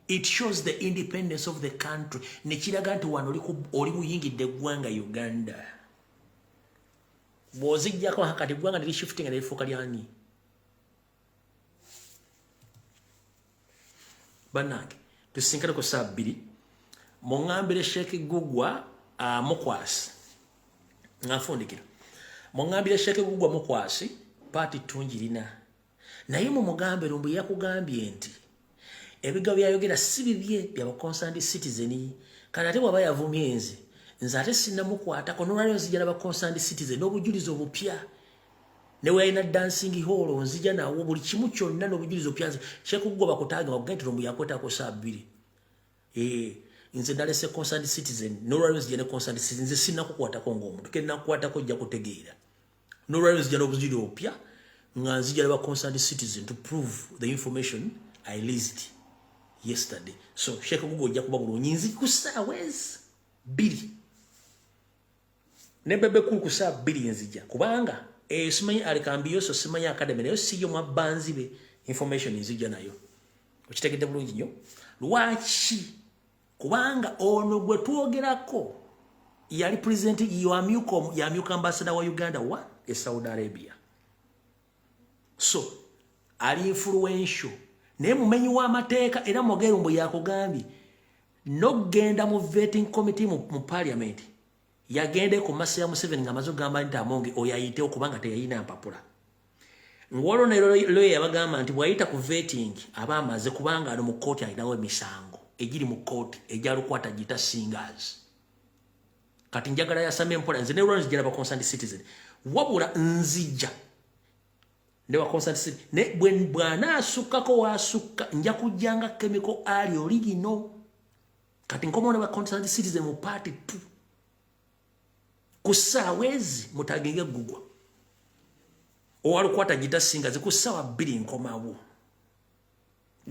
It shows the independence of the country, nekiraga nti wano oli muyingidde eggwanga Uganda. Bw'ozijjako kati eggwanga nerishiftinga nerifuuka lyani? Bannange, tusinkane ku saa 2. Muŋŋambire Sheikh Gugwa mukwasi nga nfundikira. Muŋŋambire Sheikh Gugwa mukwasi paati tungirina, naye mumugambe lumbu yakugambye nti ebigambo byayogera si bibye, byaba concerned citizen. Kati ate bw'aba yavumye nze, nze ate sinnamukwatako. Nolwaliro nzija naba concerned citizen n'obujulizi obupya, ne weyalina dancing hall nzija nawo buli kimu kyonna n'obujulizi obupya. Nze Sheikh Gugwa bakutaage bakugambye nti lumbu yakwetako saa 2. Nze nalese concerned citizen, nolwaliro nzija ne concerned citizen. Nze sinnakukwatako ng'omuntu, kennakukwatako ojja kutegeera. Nolwaliro nzija n'obujulizi obupya nga nzija naba concerned citizen to prove the information I released yesterday. So Sheikh Gugwa ojja kuba bulungi. Nzi ku ssaawa ezi 2 ne Bebe Cool ku ssaawa 2 nzija, kubanga eyo simanyi alikambiyoso, simanyi academy nayo siyo mwabbanzi be information nzija nayo. Okitegedde bulungi nnyo. Lwaki? Kubanga ono gwe twogerako yali president, yamyuka ambassador wa Uganda wa e Saudi Arabia, so ali influential, naye mumenyi w'amateeka. Era Mugerumbu yakugambye n'okugenda mu vetting committee mu parliament, yagende ku masa ya Museveni ng'amaze okugamba nti Amonge oyo ayitewo, kubanga teyayina mpapula. Ng'olwo ne lawyer yabagamba nti bw'ayita ku vetting aba amaze, kubanga ano mu kkooti alinawo emisango egiri mu kkooti egyalukwata gita singers. Kati njagala yasame empola. Nze ne lwano nzija naba concerned citizen, wabula nzija ne wa concerned citizen ne bw'anaasukkako waasukka nja kujjanga chemical ali original. Kati nkomawo ne ba concerned citizen mu part 2 ku ssaawa ezi. Mutagenge Gugwa owalukwata gita singa ku ssaawa 2 nkomawo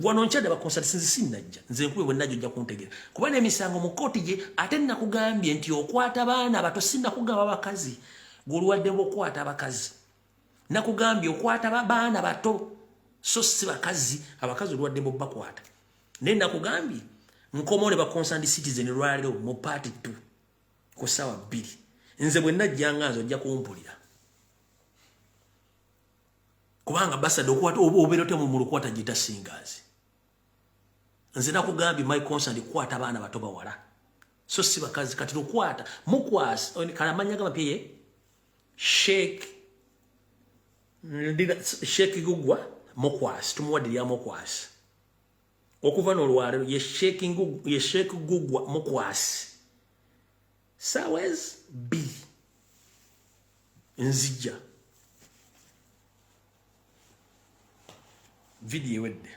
wano. Nkyadde ba concerned citizen, sinnajja nze nkube. Bwe najja ojja kuntegeera, kuba n'emisango mu kkooti gye. Ate nakugambye nti okwata baana bato, sinnakugamba bakazi. Gw'oluwadde bw'okwata abakazi, nakugambye okwata baana bato, so si bakazi. Abakazi oluwadde bakwata. Naye nakugambye nkomawo ne ba concerned citizen lwaleero mu part 2 ku ssaawa 2. Nze bwe najjanga nze ojja kumpulira, kubanga basadde okwata obeera otya mu lukwata gita singers? Nze nakugambye my concern kwata abaana bato bawala, so si bakazi. Kati lukwata mukwasi kale amanya gamapya ye Sheikh Gugwa mukwasi, tumuwadde lya mukwasi okuva n'olwaleero. Ye Sheikh Gugwa mukwasi, saawa ezi 2 nzija. Vidiyo ewedde.